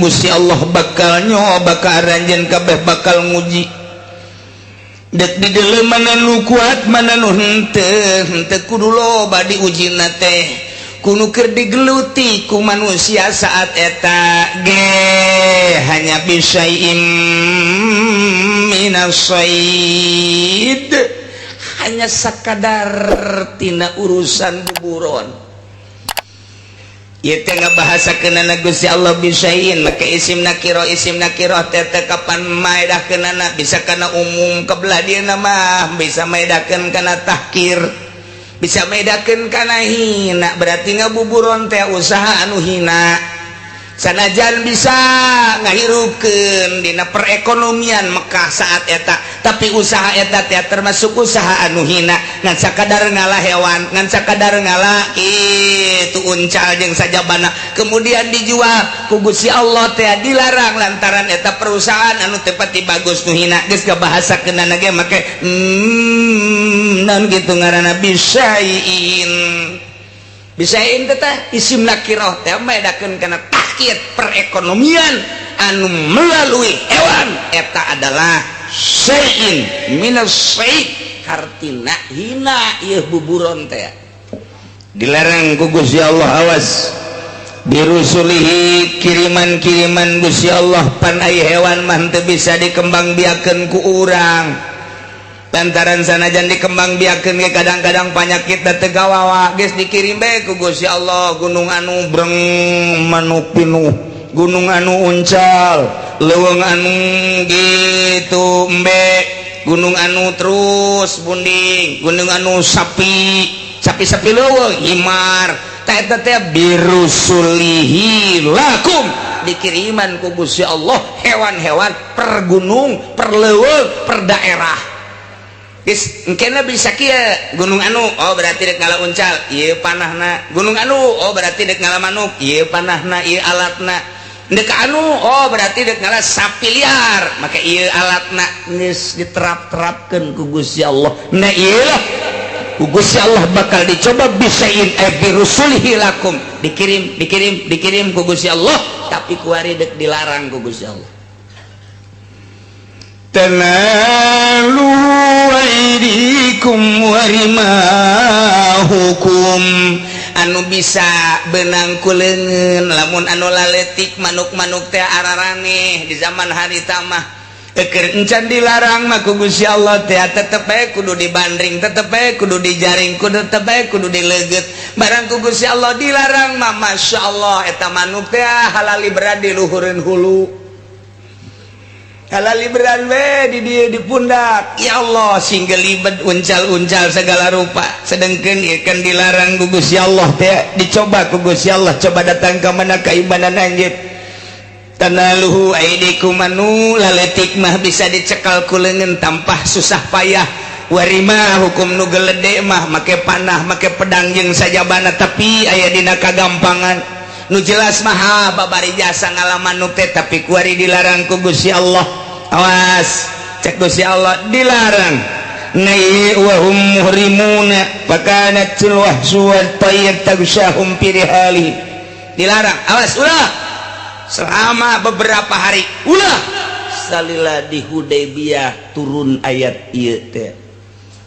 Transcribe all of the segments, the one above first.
Gusti Allah bakal nyoba ka aranjeun kabeh, bakal nguji dek di dieu mana nu kuat, mana nu henteu. Henteu kudu loba diujina teh, kudu keur digeluti ku manusia saat eta ge hanya bisyai'im minas said, hanya sakadar tina urusan buburon. Ieu teh ngabahasakeunana Gusti Allah bisyai'in make isim nakiro. Isim nakiro teh teh kapan maedahkeunana bisa kana umum, kebelah dieu mah bisa maedahkeun kana tahkir, bisa maedahkeun kana hina. Berarti ngabuburon teh usaha anu hina, sanajan bisa ngahirupkeun dina perekonomian Mekah saat eta, tapi usaha eta teh termasuk usaha anu hina, ngan sakadar ngala hewan, ngan sakadar ngala kitu uncal jeung sajabana, kemudian dijual. Ku Gusti Allah teh dilarang lantaran eta perusahaan anu teu pati bagus, nu hina. Geus kabahasakeunana ge make naon kitu ngaranna bisyai'in. Bisyai'in teh isim nakirah teh maedakeun kana tahkir perekonomian anu melalui hewan. Eta adalah syai'in minas said, hartina hina. Ieu buburon teh dilarang ku Gusti Allah. Awas, birusulihi, kiriman-kiriman Gusti Allah. Pan ai hewan mah teu bisa dikembangbiakeun ku urang, lantaran sanajan dikembangbiakeun ge kadang-kadang panyakit da teu gawawa. Geus dikirim bae ku Gusti Allah gunung anu breng manuk pinuh, gunung anu uncal, leuweung anu gitu embe, gunung anu terus bunding, gunung anu sapi, sapi-sapi leuweung himar. Tah eta teh birusulihi lakum, dikiriman ku Gusti Allah hewan-hewan per gunung, per leuweung, per daerah. Geus engkena bisa kieu, gunung anu, oh berarti dek ngala uncal, ieu panahna. Gunung anu, oh berarti dek ngala manuk, ieu panahna, ieu alatna. Dek anu, oh berarti dek ngala sapi liar, maka ieu alatna. Geus diterap-terapkeun ku Gusti Allah. Nah, ieu lah ku Gusti Allah bakal dicoba bisyai'in, eh, birusulihi lakum, dikirim, dikirim, dikirim ku Gusti Allah, tapi kuari dek dilarang ku Gusti Allah. Tanalu aydikum warimahukum, anu bisa benang ku leungeun. Lamun anu laletik manuk-manuk teh araraneh di zaman harita mah. Eker encan dilarang mah ku Gusti Allah teh tetep bae kudu dibandring, tetep bae kudu dijaring, kudu tetep bae kudu dileugeut. Barang ku Gusti Allah dilarang mah, Masya Allah, eta manuk teh halali berada di luhureun hulu, halali beran we di dia di pundak. Ya Allah, sing gelibet uncal-uncal segala rupa. Sedengkeun ieu kan dilarang ku Gusti Allah teh, dicoba ku Gusti Allah. Coba datang ke mana keimanan anjeun. Tanaluhu aidikum, anu laletik mah bisa dicekal ku leungeun tanpa susah payah. Warima hukum, nu gelede mah make panah, make pedang jeung sajabana, tapi aya dina kagampangan. Nu jelas mah babari jasa ngalaman nu teh, tapi kuari dilarang ku Gusti Allah. Awas, cek Gusti Allah dilarang. Nai wa hum muhrimuna fakanatil wahsu wat tayr tagsyahum fi rihali. Dilarang, awas, ulah selama beberapa hari, ulah. Salila di Hudaybiyah turun ayat ieu teh,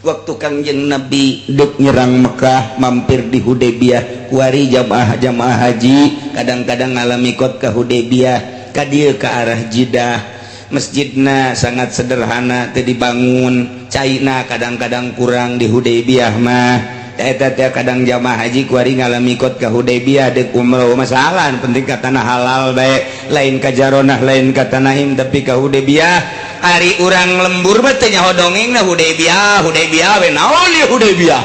waktu Kangjeng Nabi dek nyerang Mekah mampir di Hudaybiyah. Kuari jamaah jamaah haji kadang-kadang ngalami kot ke Hudaybiyah, ka dieu ke arah Jidah. Masjidna sangat sederhana, teu dibangun, caina kadang-kadang kurang di Hudaybiyah mah. Eta teh kadang jamaah haji kuari ngalami kot ke Hudaybiyah dek umroh. Masalah penting ka tanah halal bae, lain ka Jaronah, lain ka Tanahim, tapi ka Hudaybiyah. Ari urang lembur mah teu nyaho dongeng na Hudaybiyah. Hudaybiyah we naon ieu Hudaybiyah?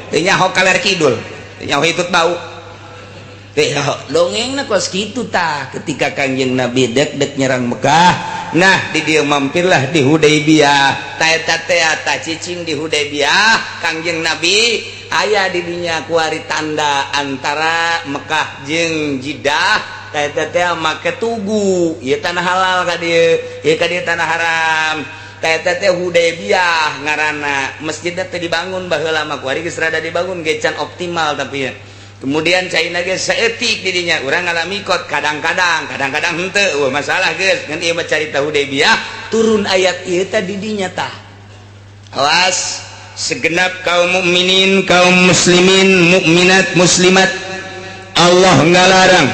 Teu nyaho kaler kidul, teu nyaho hitut bau, teu nyaho dongeng na kos kitu. Tah, ketika Kangjeng Nabi dek dek nyerang Mekah, nah di dieu mampirlah di Hudaybiyah. Ta eta teh tah cicing di Hudaybiyah Kangjeng Nabi, aya di dinya kuari tanda antara Mekah jeung Jeddah. Ta eta teh make tugu, ieu tanah halal ka dieu, ieu ka dieu tanah haram. Ta eta teh Hudaybiyah ngaranna. Masjidna teh dibangun baheula mah, kuari geus rada dibangun ge can optimal, tapi ya Kemudian China ge saeutik didinya urang ngalami kot kadang-kadang, kadang-kadang henteu. Wah, masalah geus ngan ieu mah carita Hudaybiyah turun ayat ieu teh didinya tah. Awas segenap kaum mukminin, kaum muslimin, mukminat, muslimat, Allah ngalarang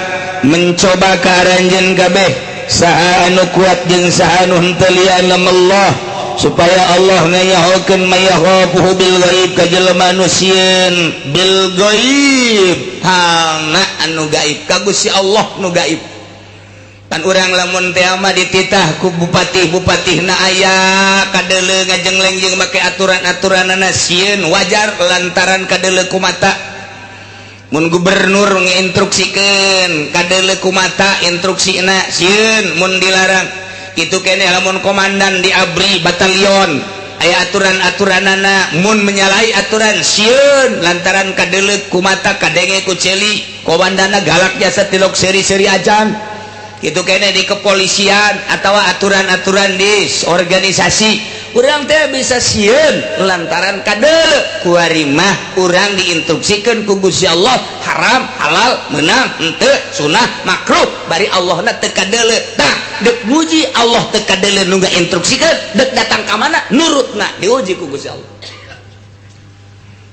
mencoba ka aranjeun kabeh, saha anu kuat jeung saha anu henteu, Allah, supaya Allah ngayahokeun may yakhafuhu bil ghaib ka jelema anu sieun bil ghaib, halna anu gaib, ka Gusti Allah nu gaib. Pan urang lamun teh mah dititah ku bupati-bupatihna, aya kadeuleu ngajengleng jeung make aturan-aturanana, sieun wajar lantaran kadeuleu ku mata. Mun gubernur nginstruksikeun, kadeuleu ku mata instruksina, sieun mun dilarang. Kitu keneh lamun komandan di ABRI batalion aya aturan-aturanana, mun menyalahi aturan sieun lantaran kadeuleu ku mata, kadenge ku ceuli, komandana galak jasa tilok seri-seri acan. Itu kene di kepolisian atau aturan-aturan di organisasi, urang teh bisa sieun lantaran kadeuleu. Kuari mah urang diinstruksikan ku Gusti Allah haram halal, menang henteu, sunah makruh, bari Allahna teu kadeuleu. Tah, dek nguji Allah teu kadeuleu nu ngainstruksikeun, dek datang ka mana nurutna, diuji ku Gusti Allah.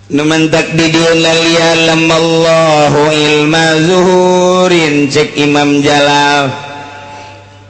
Nu mantak di dieu liya'lamallahu ilma zuhurin, cek Imam Jalal.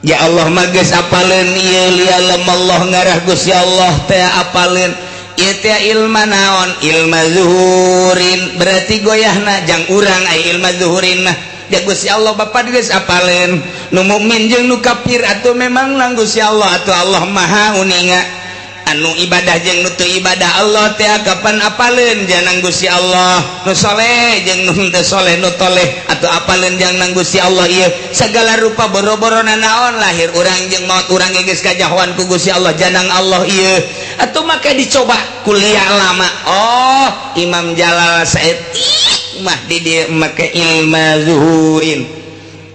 Ya Allah mah geus apaleun ieu liya'lamallah, ngarah Gusti Allah teh apaleun ieu teh ilma naon, ilma zuhurin, berarti goyahna jang urang ai ilma zuhurin mah. Ya Gusti Allah Bapak geus apaleun nu mukmin jeung nu kafir, atuh memang nang Gusti Allah, atuh Allah Maha uninga anu ibadah jeung nu teu ibadah. Allah teh kapan apaleun janang Gusti Allah, nu soleh jeung nu henteu soleh, nu toleh atau apaleun jangan Gusti Allah. Ieu segala rupa boro-boro naon, lahir urang jeung maut urang geus kajahoan ku Gusti Allah, janang Allah ieu. Atuh make dicoba kuliah lama. Oh, Imam Jalal saeutik mah di dieu make ilma zuhurin,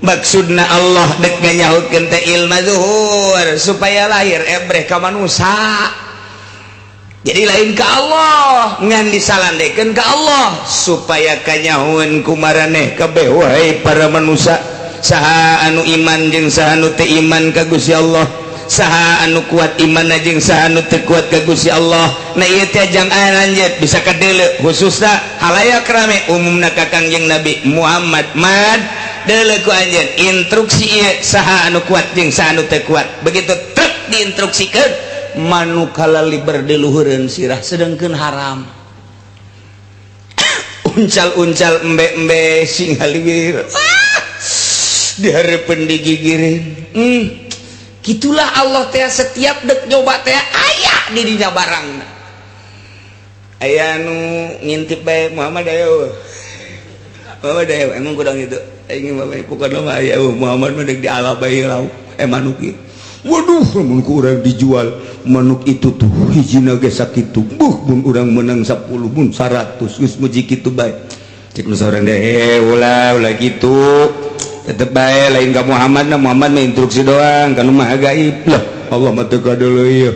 maksudna Allah dek nganyahukeun teh ilma zuhur supaya lahir ebreh ka manusia. Jadi lain ke Allah, ngan disalandekeun ke Allah supaya kanyahoeun ku maraneh kabeh, wahai para manusia, saha anu iman jeung saha anu teu iman ka Gusti Allah, saha anu kuat iman jeung saha anu teu kuat ka Gusti Allah. Nah, ieu teh jang lanjut bisa kadeuleu khususna halayak rame, umumna ka Kangjeng Nabi Muhammad. Mad deuleu ku anjeun instruksi ieu, saha anu kuat jeung saha anu teu kuat. Begitu truk diinstruksikeun, manuk kalaliber di luhureun sirah, sedangkeun haram, uncal-uncal, embe-embe sing haliwir, ah, dihareupeun digigirin. Gitulah Allah teh, setiap dek nyoba teh aya di dina barang, aya nu ngintip bae. Muhammad ayo, Muhammad ayo, emang kurang itu aing mah pokokna mah aya Muhammad mah dek di ala bae lau manuk ieu. Waduh, lamun ku urang dijual manuk itu tuh hijina ge sakitu, buh, mun urang menang 10, mun 100, geus muji kitu bae. Cek nu saurang deh, eh, ulah ulah kitu, tetep bae lain ka Muhammad na. Muhammad mah instruksi doang kan, mah gaib lah, Allah mah teu kadeuleu ieu.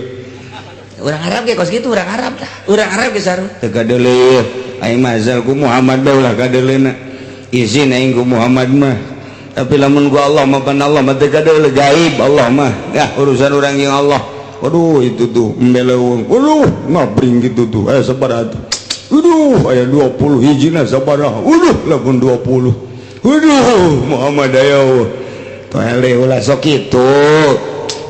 Urang Arab ge kos kitu, urang Arab dah, urang Arab ge sarua teu kadeuleu ieu. Aing mah asal ku Muhammad bae ulah kadeuleuna, izin aing ku Muhammad mah. Tapi lamun ku Allah mah, pan Allah mah teu kadeuleu, gaib Allah mah ya, urusan urang jeung Allah. Waduh, itu tuh embe leuweung, waduh, ngabring gitu tuh, eh, sabaraha tuh? Waduh, aya 20 hijina sabaraha? Waduh, lamun 20, waduh, Muhammad ayo toele, ulah sok kitu.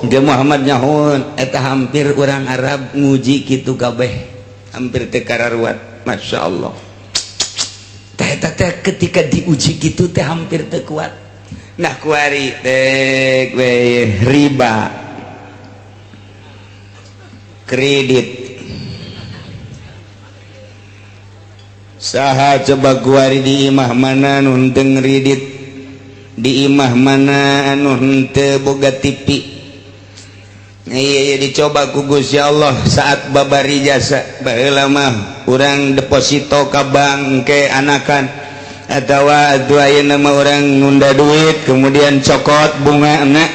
Engke Muhammad nyahoeun eta. Hampir urang Arab nguji kitu kabeh, hampir teu kararuat. Masya Allah teh, eta teh ketika diuji kitu teh hampir teu kuat. Nah, kuari teh we riba kredit, saha coba kuari di imah mana nu henteu ngredit, di imah mana anu henteu boga TV? Iya, iya, dicoba ku Gusti Allah saat babari jasa. Baheula mah urang deposito ka bank ke anakan atawa atuh ayeuna mah urang nunda duit kemudian cokot bunga enak,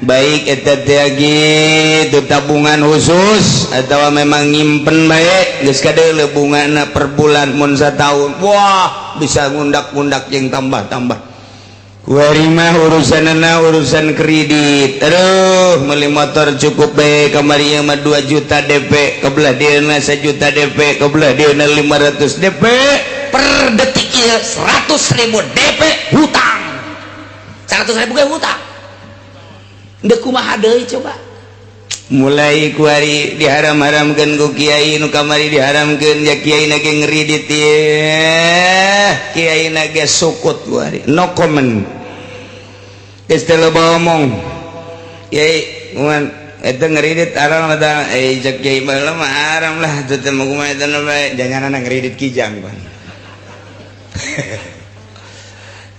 baik eta teh gitu tabungan khusus atau memang nyimpen bae, geus kadeuleu bungana per bulan mun sataun. Wah. Bisa ngundak-ngundak jeung tambah-tambah. Kuari mah urusanana urusan kredit. Aduh, beli motor cukup bae kamari mah 2 juta DP, kebelah dieuna 1 juta DP, kebelah dieuna 500 DP. Per detik ieu 100 ribu DP hutang, 100 ribu ge hutang. Ndek kumaha deui coba? Mulai kuari diharam-haramkeun ku kiai nu kamari diharamkeun ya, kiai na ge ngeridit ye, kiai na ge sukut. Kuari no comment, geus teu loba omong. Kiai kuman eta ngeridit haram eta? Eh, cek kiai baheula mah haram lah teu teh mah. Kumaha eta bae jangan ngeridit kijang pan.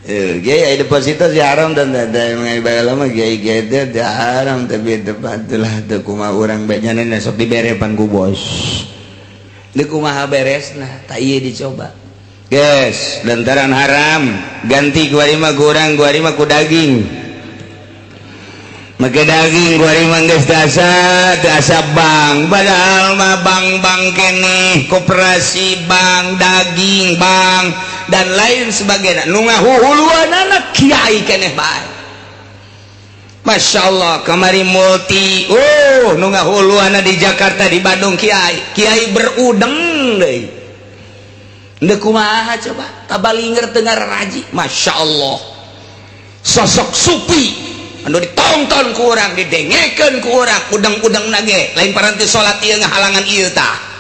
Eh, kiai deposito sih haram dan ada baheula mah kiai kiai teh haram, tapi tepat lah teu kumaha urang bae nyana sok dibere pan ku bos. Deuk kumaha beresna? Tak ieu dicoba, guys, lantaran haram ganti kuari mah kurang, kuari mah ku daging, make daging. Kuari mah geus asa teu asa bank, padahal mah bank-bank keneh, koperasi bank, daging bank, dan lain sebagainya. Nu ngahuhuluanana kiai keneh bae. Masya Allah, kamari multi, oh, nu ngahuluanna di Jakarta, di Bandung kiai kiai berudeng deui. Ndek kumaha coba? Tabalinger teu ngaraji. Masya Allah, sosok supi anu ditonton ku urang, didengekeun ku urang, udang-udang nage lain paranti salat ieu ngahalangan ieu tah.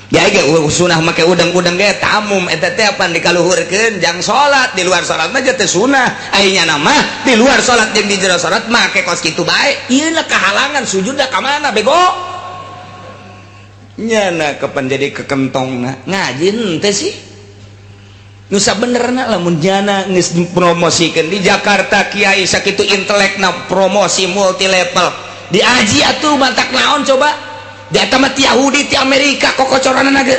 Ya ge sunah make udang-udang ge tamum eta teh apan dikaluhurkeun jang salat. Di luar salat mah teh sunah, ai nyana mah di luar salat jeung di jero salat make kos kitu bae. Ieu lah kahalangan sujud ka mana bego nyana kapan jadi kekentongna ngaji henteu sih. Nusa benerna lamun jana geus dipromosikeun di Jakarta, kiai sakitu intelekna promosi multi level diaji atuh mantak naon coba? Di eta mah ti Yahudi, ti Amerika kokocoranna ge.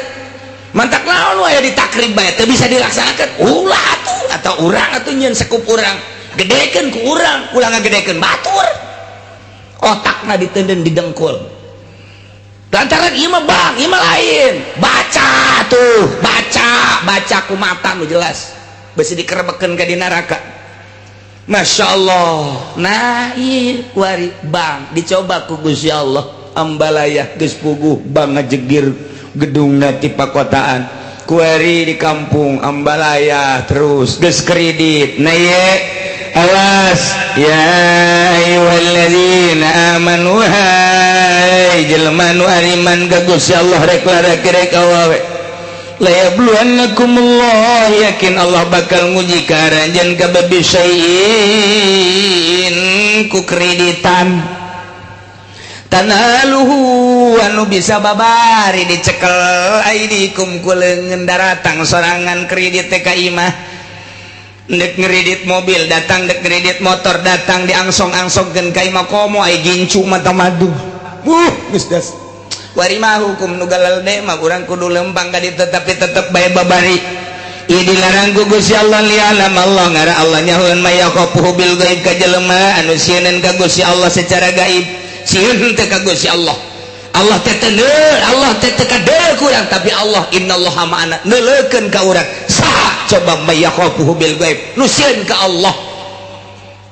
Mantak naon wae ditakrib bae teu bisa dilaksanakeun? Ulah atuh, atau urang atuh nyeun sekup urang, gedekeun ku urang, ulah ngagedekeun batur. Otakna ditenden didengkul lantaran ieu mah bang, ieu mah lain. Baca tuh, baca, baca ku mata nu jelas, besi dikerebekeun ka di neraka. Masya Allah. Nah, iya kuari bang dicoba ku Gusti Allah. Ambalaya geus puguh bang ngajegir gedungna ti pakotaan. Kuari di kampung Ambalaya terus geus kredit. Nah ye, awas ya ayyuhalladzina amanu, hai jelema nu ariman ka Gusti Allah, rek lalaki rek awewe, la yabluwannakumullah, yakin Allah bakal nguji ka aranjeun kabeh, bisyai'in ku kreditan, tanaluhu anu bisa babari dicekel, aidikum ku leungeun. Daratang sorangan kredit teh ka imah, dek ngeredit mobil datang, dek ngeredit motor datang, diangsong-angsongkeun ka imah komo ai gincu mata madu. Geus das. Wari mah hukum nu galelde mah urang kudu lempang ka ditu, tapi tetep bae babari. Ieu dilarang ku Gusti Allah. Lialam Allah, ngara Allah nyahoeun, may yakhafuhu bil gaib, ka jelema anu sieun ka Gusti Allah secara gaib. Sieun teh ka Gusti Allah, Allah teh teu, Allah teh teu kadeuleu ku urang, tapi Allah innallaha ma'ana, neuleukeun ka urang. Saha coba may yakhafuhu bil gaib, nu sieun ka Allah?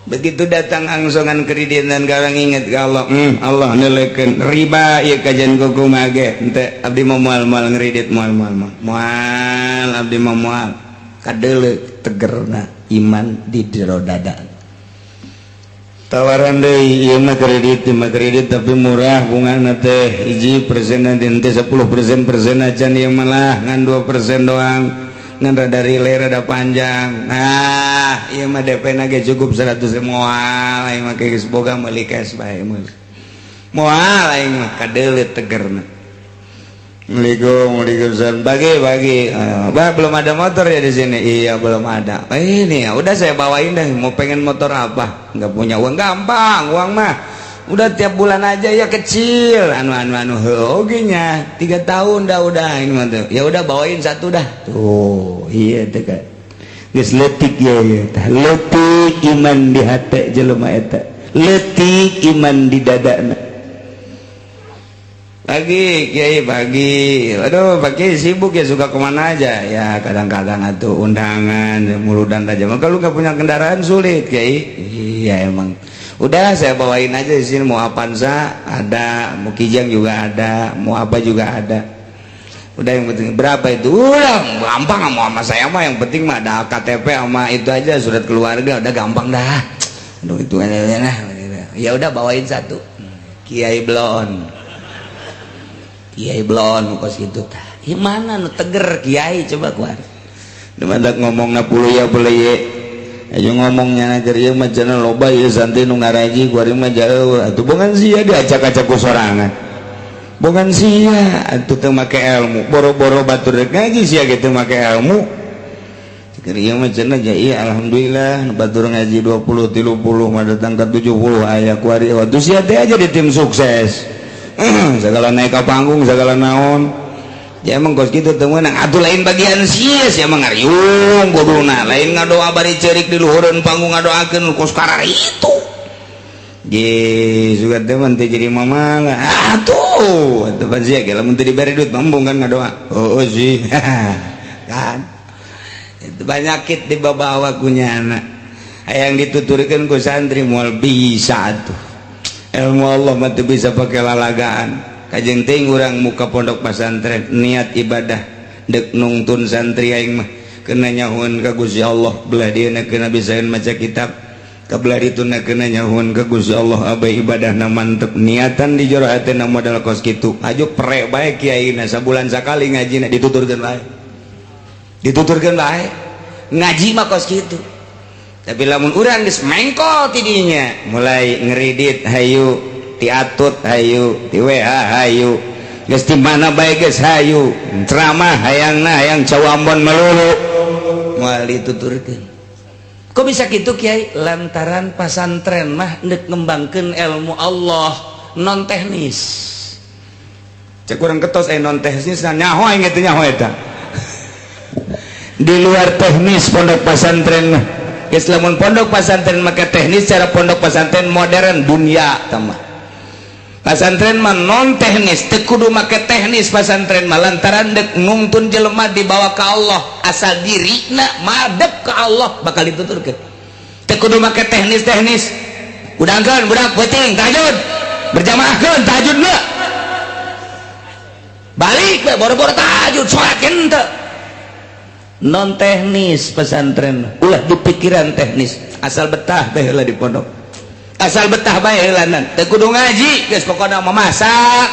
Begitu datang angsongan kreditan, karang inget ke Allah, Allah neuleukeun. Riba ieu kajian ku kumaha ge henteu, abdi mah moal, moal ngredit, moal, moal, moal, moal, abdi mah moal. Kadeuleu tegerna iman di jero dada. Tawaran deui, ieu mah kredit, ieu mah kredit tapi murah bungana teh, 1% teh 10% persen acan, ieu malah ngan 2% doang, ngan rada relay, rada panjang. Nah, ieu mah DP na ge cukup 100. Moal aing mah, geus boga meuli cash bae, meuli moal aing mah. Kadeuleu tegerna. Assalamualaikum, waalaikumsalam. Pagi, pagi. Bah, belum ada motor ya di sini? Iya, belum ada. Eh, ini ya, udah saya bawain deh. Mau pengen motor apa? Nggak punya uang, gampang, uang mah. Udah tiap bulan aja ya kecil. Anu anu anu, oke nya. 3 tahun dah udah ini mah tuh. Ya udah, bawain satu dah. Tuh, iya tuh kan. Geus leutik ya ya. Tah leutik iman di hati jelema eta. Leutik iman di dadana. Pagi Kiai, pagi. Aduh, Pak Kiai sibuk ya, suka kemana aja ya? Kadang-kadang atau undangan muludan aja. Maka lu nggak punya kendaraan sulit, Kiai. Iya emang. Udah saya bawain aja di sini, mau Avanza ada, mau Kijang juga ada, mau apa juga ada. Udah yang penting berapa itu? Udah gampang, mau sama saya mah yang penting mah ada KTP sama itu aja, surat keluarga, udah gampang dah. Aduh itu nah. Ya udah bawain satu. Kiai Blon. Kiai Blon kos gitu tah. Mana nu teger kiai coba keluar. Demandak ngomongna puluh ya boleh ye. Ayo ngomongnya na ieu mah cenah loba ieu santri nu ngaraji kuari mah jauh. Atuh bongan sia diacak-acak ku sorangan. Bongan sia atuh teu make ilmu. Boro-boro batur rek ngaji sia ge teu make ilmu. Keur ieu mah cenah ja ieu alhamdulillah batur ngaji 20 30 mah datang ka 70 aya kuari. Atuh sia teh aja di tim sukses. Segala naik ke panggung segala naon ya emang kos gitu teu meunang atuh lain bagian sia, sia mah ngariung bodona lain ngadoa bari ceurik di luhureun panggung ngadoakeun kos karar itu ge sugan teh mah teu jadi mama atuh atuh pan sia ge lamun teu dibere duit mah embung kan ngadoa. Oh, oh sih kan itu banyakit dibawa ku nyana hayang dituturkeun ku santri moal bisa atuh. Ilmu Allah mah teu bisa pakai lalagaan. Kajeng teuing urang muka pondok pesantren niat ibadah dek nungtun santri aing mah kena nyahuan ka Gusti Allah belah dieuna kena bisaeun maca kitab kabelah dituna kena nyahuan ka Gusti Allah abai ibadahna mantep niatan di jero hatena modal kos kitu aju pre bae kiaina sabulan sakali ngajina dituturkeun bae dituturkeun bae ngaji mah kos kitu. Tapi lamun urang geus mengkol tidinya mulai ngeridit hayu tiatut hayu ti WA hayu geus di mana bae geus hayu ceramah hayangna hayang cawambon melulu moal dituturkeun. Kok bisa gitu Kiai? Lantaran pasantren mah ndek ngembangkeun ilmu Allah non teknis. Cek urang ketos non teknis nyaho aing teh nyaho eta di luar teknis pondok pesantren mah. Geus lamun pondok pesantren maka teknis cara pondok pesantren modern dunia tambah. Pesantren mah non teknis, teu kudu make teknis pesantren mah lantaran dek nungtun jelema dibawa ke Allah, asal dirina madep ke Allah bakal dituturkeun. Teu kudu make teknis-teknis. Udangkeun budak peuting tahajud. Berjamaahkeun tahajudna. Balik we boro-boro tahajud salat henteu. Non teknis pesantren ulah dipikiran teknis asal betah bae heula di pondok asal betah bae heulanan teu kudu ngaji geus pokona mah masak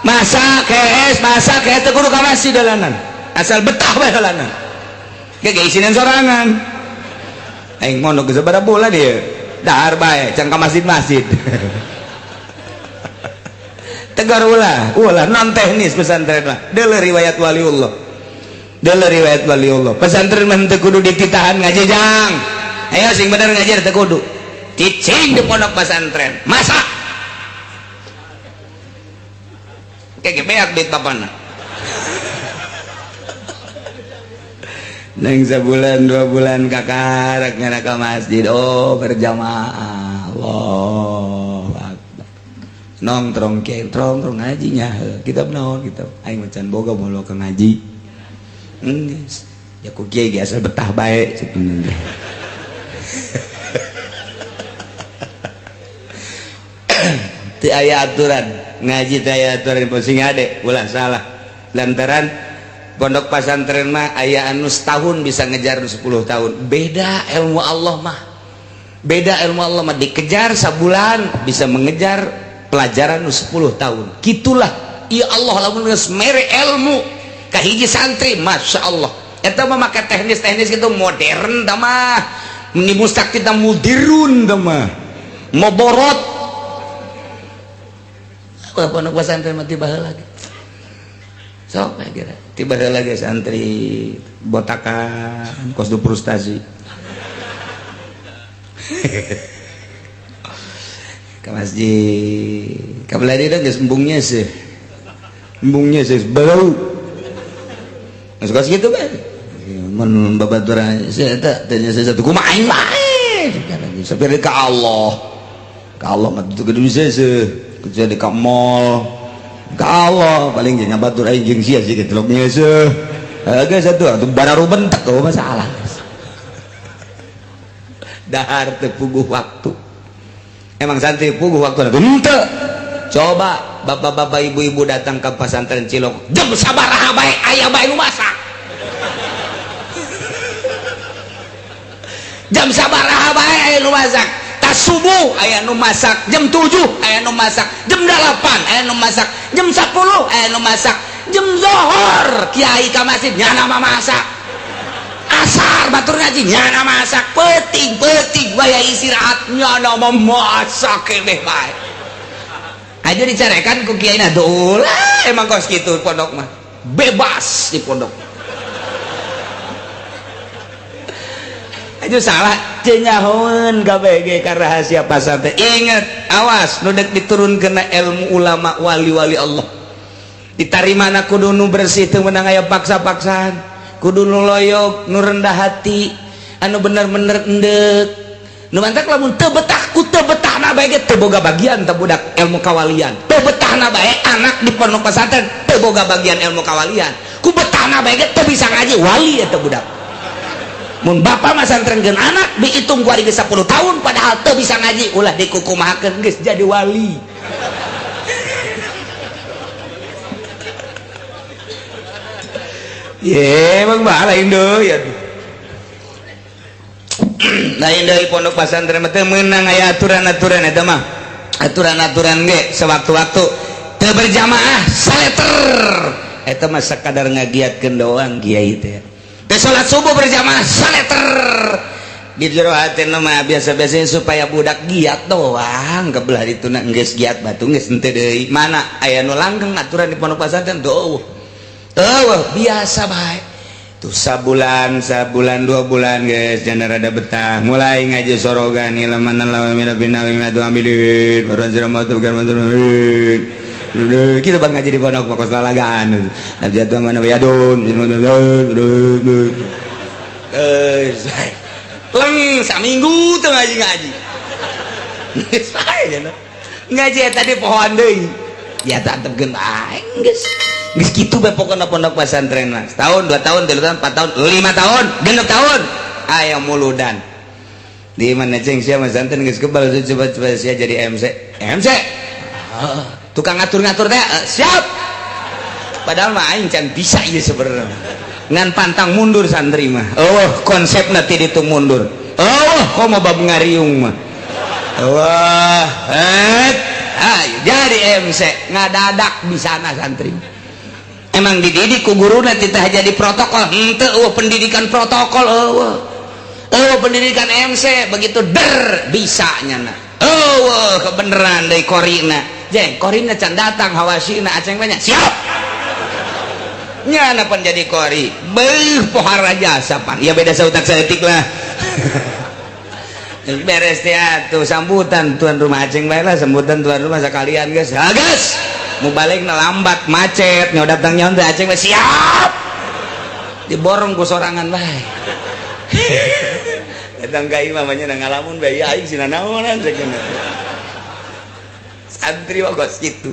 masak kees masak kees teu kudu ka masjid heulanan asal betah bae heulanan ge ge isinan sorangan aing mondok geus sabaraha bulan ieu dahar bae can ka masjid-masjid tegar ulah ulah non teknis pesantren mah deuleu riwayat waliullah. Deuleu riwayat waliullah. Pesantren mah teu kudu dititahan ngaji jang. Ayo sing bener ngaji teu kudu. Cicing di pondok pesantren. Masak. Kayak beak duit bapana. Neng sebulan 2 bulan kakarak ngana ka masjid. Oh berjamaah. Allahu akbar. Nongtrong kiai trong ngajinya. Kitab naon kitab. Aing macan boga moal ka ngaji. Ya ku kiai ge asal betah bae cek teu aya aturan ngaji teu aya aturan sing ade ulah salah lantaran pondok pesantren mah aya anu setahun bisa ngejar 10 tahun beda ilmu Allah mah beda ilmu Allah mah dikejar sabulan bisa mengejar pelajaran 10 tahun gitulah ya Allah lamun geus mere ilmu kahiji santri Masya Allah eta mah make teknis-teknis gitu modern tah mah meni mustak kita mudirun tah mah moborot wah pondok pesantren mah tiba heula ge sok kira tiba heula ge santri botakan kos du frustasi ke masjid ka belah dieu geus embungnya sih bau masuk gitu kan mun babaturan saya eta tanya satu kumaha aing bae sampai ka Allah mah teu kudu bisa seuh kecuali ka mall Ka Allah paling jeung ngabatur aing jeung sia sih tilok nyeuseuh. Geus atuh atuh bararu bentek oh masalah. Dahar teu puguh waktu. Emang santri puguh waktu henteu. Coba bapak-bapak ibu-ibu datang ke pesantren Cilok jam sabaraha bae aya bae nu masak. Jam sabaraha bae aya nu masak. Tas subuh aya nu masak, jam 7 aya nu masak, jam 8 aya nu masak, jam 10 aya nu masak, jam zohor kiai ka masjid nyana mah masak. Asar batur ngaji nyana masak, peuting-peuting waya istirahat nyana mah masak keneh bae. Aja dicarekan ku kiai na dolah emang kos kitu pondok mah. Bebas di pondok. Aja salah cenyahoeun KBG ka rahasia pasar teh. Ingat, awas nu deuk diturunkeun ilmu ulama wali-wali Allah. Ditarimana kudu nu bersih teu meunang aya paksa-paksaan. Kudu nu loyok, nu rendah hati, anu bener-bener endek. Nu mantak lamun teu betah ku teu betahna bae ge teu boga bagian teh budak ilmu kawalian. Teu betahna bae anak di pondok pesantren teu boga bagian ilmu kawalian. Ku betahna bae ge teu bisa ngaji wali eta budak. Mun bapak masantrenkeun anak dihitung ku ari geus 10 tahun padahal teu bisa ngaji ulah dikukumahakeun geus jadi wali. Ye emang mah lain deui atuh. Lain deui pondok pesantren mah teu meunang aya aturan-aturan eta mah. Aturan-aturan ge sewaktu-waktu teu berjamaah saleter. Eta mah sakadar ngagiatkeun doang kiai teh. Teu salat subuh berjamaah saleter. Di jero hatena mah biasa-biasanya supaya budak giat doang kebelah dituna geus giat batu geus henteu deui. Mana aya nu langgeng aturan di pondok pesantren tuh. Eueuh biasa bae. Tuh sabulan, sabulan 2 bulan guys, jangan rada betah. Mulai ngaji sorogan ilaman lawan mina bina tu ambilin. Baru anjir matu kan mantur. Kita bang ngaji di pondok pokok lalagan. Nabi jatuh mana yadun. Leng saminggu tuh ngaji-ngaji. Geus bae cenah. Ngaji tadi pohoan deui. Ya tetepkeun aing geus. Geus kitu bae pokona pondok pesantren mah. Setahun, 2 tahun, 3 tahun, 4 tahun, 5 tahun, 6 tahun. Aya muludan. Di mana ceng sia pesantren geus kebal coba-coba sia jadi MC. MC. Tukang ngatur-ngatur teh siap. Padahal mah aing can bisa ieu sebenarnya. Ngan pantang mundur santri mah. Eueuh konsepna ti ditu mundur. Eueuh komo bab ngariung mah. Wah, ayo jadi MC ngadadak bisana santri. Emang dididik ku guruna titah jadi protokol henteu eueuh pendidikan protokol eueuh. Eueuh pendidikan MC begitu der bisa nyana. Eueuh kebeneran deui korina. Jeng korina can datang hawasina aceng banyak. Siap. Nyana pan jadi kori. Beuh pohara jasa pan. Ya beda sautak saeutik lah. Beres teh atuh sambutan tuan rumah aceng bae lah sambutan tuan rumah sakalian geus. Ha geus. Mau balik na lambat macet nyawa datang nyawa teh aceng bae siap. Diborong ku sorangan bae. Datang ka imah mah nya ngalamun bae aing sina naonan cek. Santri mah kos kitu.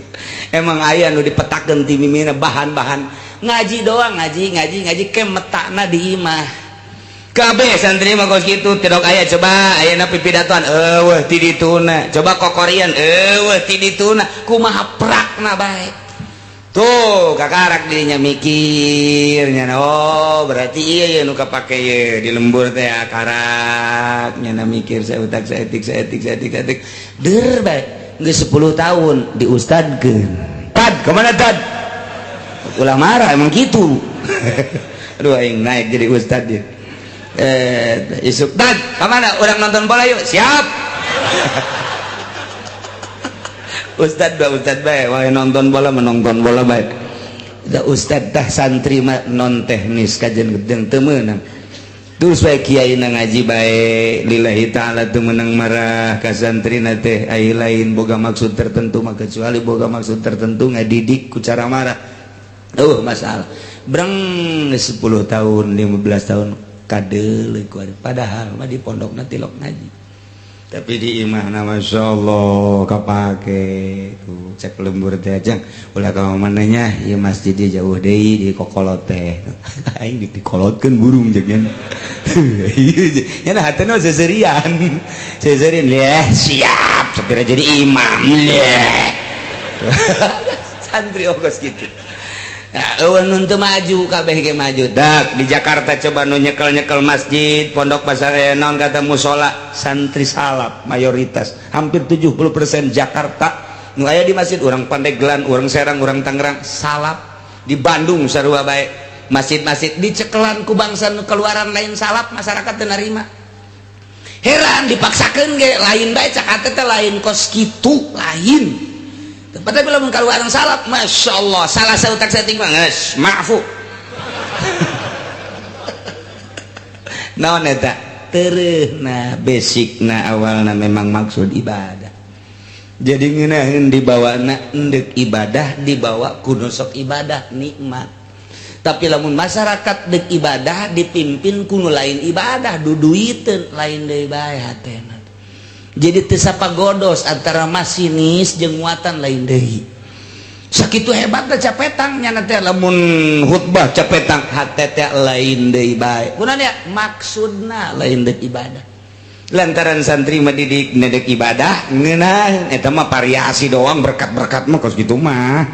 Emang aya nu dipetakeun ti mimina bahan-bahan ngaji doang ngaji ngaji ngaji ke metakna di imah. Kabeh santri mah kos kitu tidak aya coba ayeuna pipidatoan eueuh ti dituna coba kokorian eueuh ti dituna kumaha prakna bae tuh kakarak dirinya mikir nya oh berarti iya ya nu kapake ye di lembur teh karak nya mikir saya utak saeutik saeutik saeutik saeutik der bae geus 10 tahun diustadkeun tad kemana tad ulah marah emang kitu. Aduh aing naik jadi ustad dia. Isuk tad kemana orang nonton bola yuk siap. Ustad ba ustad bae wae nonton bola menonton bola bae da ustad tah santri mah non teknis kajen gedeng teu meunang terus bae kiai na ngaji bae lillahi taala teu meunang marah ka santrina teh ai lain boga maksud tertentu mah kecuali boga maksud tertentu ngadidik ku cara marah masalah breng 10 tahun 15 tahun kadeuleuh ku padahal mah di pondokna tilok ngaji tapi di imahna masyaallah kapake tuh. Cek lembur teh jang ulah ka mana nya ieu masjid dia jauh deui di kokolot teh. Aing dikolotkeun burung jeung nya. Nya hatena seserian. Seserian leh siap segera jadi imam leh. Santri ogos gitu. Nah, eueun teu maju kabeh ge maju. Dak di Jakarta coba nu nyekel-nyekel masjid, pondok pasar naon kata musola, santri salaf mayoritas hampir 70% Jakarta nu aya di masjid urang Pandeglang, urang Serang, urang Tangerang salaf. Di Bandung sarua bae. Masjid-masjid dicekelan ku bangsa nu keluaran lain salaf, masyarakat teu narima. Heran dipaksakeun ge lain bae cak hate teh lain kos kitu lain. Tempatnya bila keluaran salaf, masya Allah, salah sautak setting mah geus maafu. Naon eta? Tereuhna basicna awalna memang maksud ibadah. Jadi ngeunaheun dibawana endek ibadah dibawa kudu sok ibadah nikmat. Tapi lamun masyarakat dek ibadah dipimpin kudu lain ibadah duduiteun lain deui bae hatena. Jadi teu sapagodos antara masinis jeung muatan lain deui. Sakitu hebatna capetang nya teh lamun khutbah capetang hate teh lain deui bae. Kunaon ya? Maksudna lain deui ibadah. Lantaran santri mah didik nedek ibadah ngeunah eta mah variasi doang berkat-berkat mah kos kitu mah.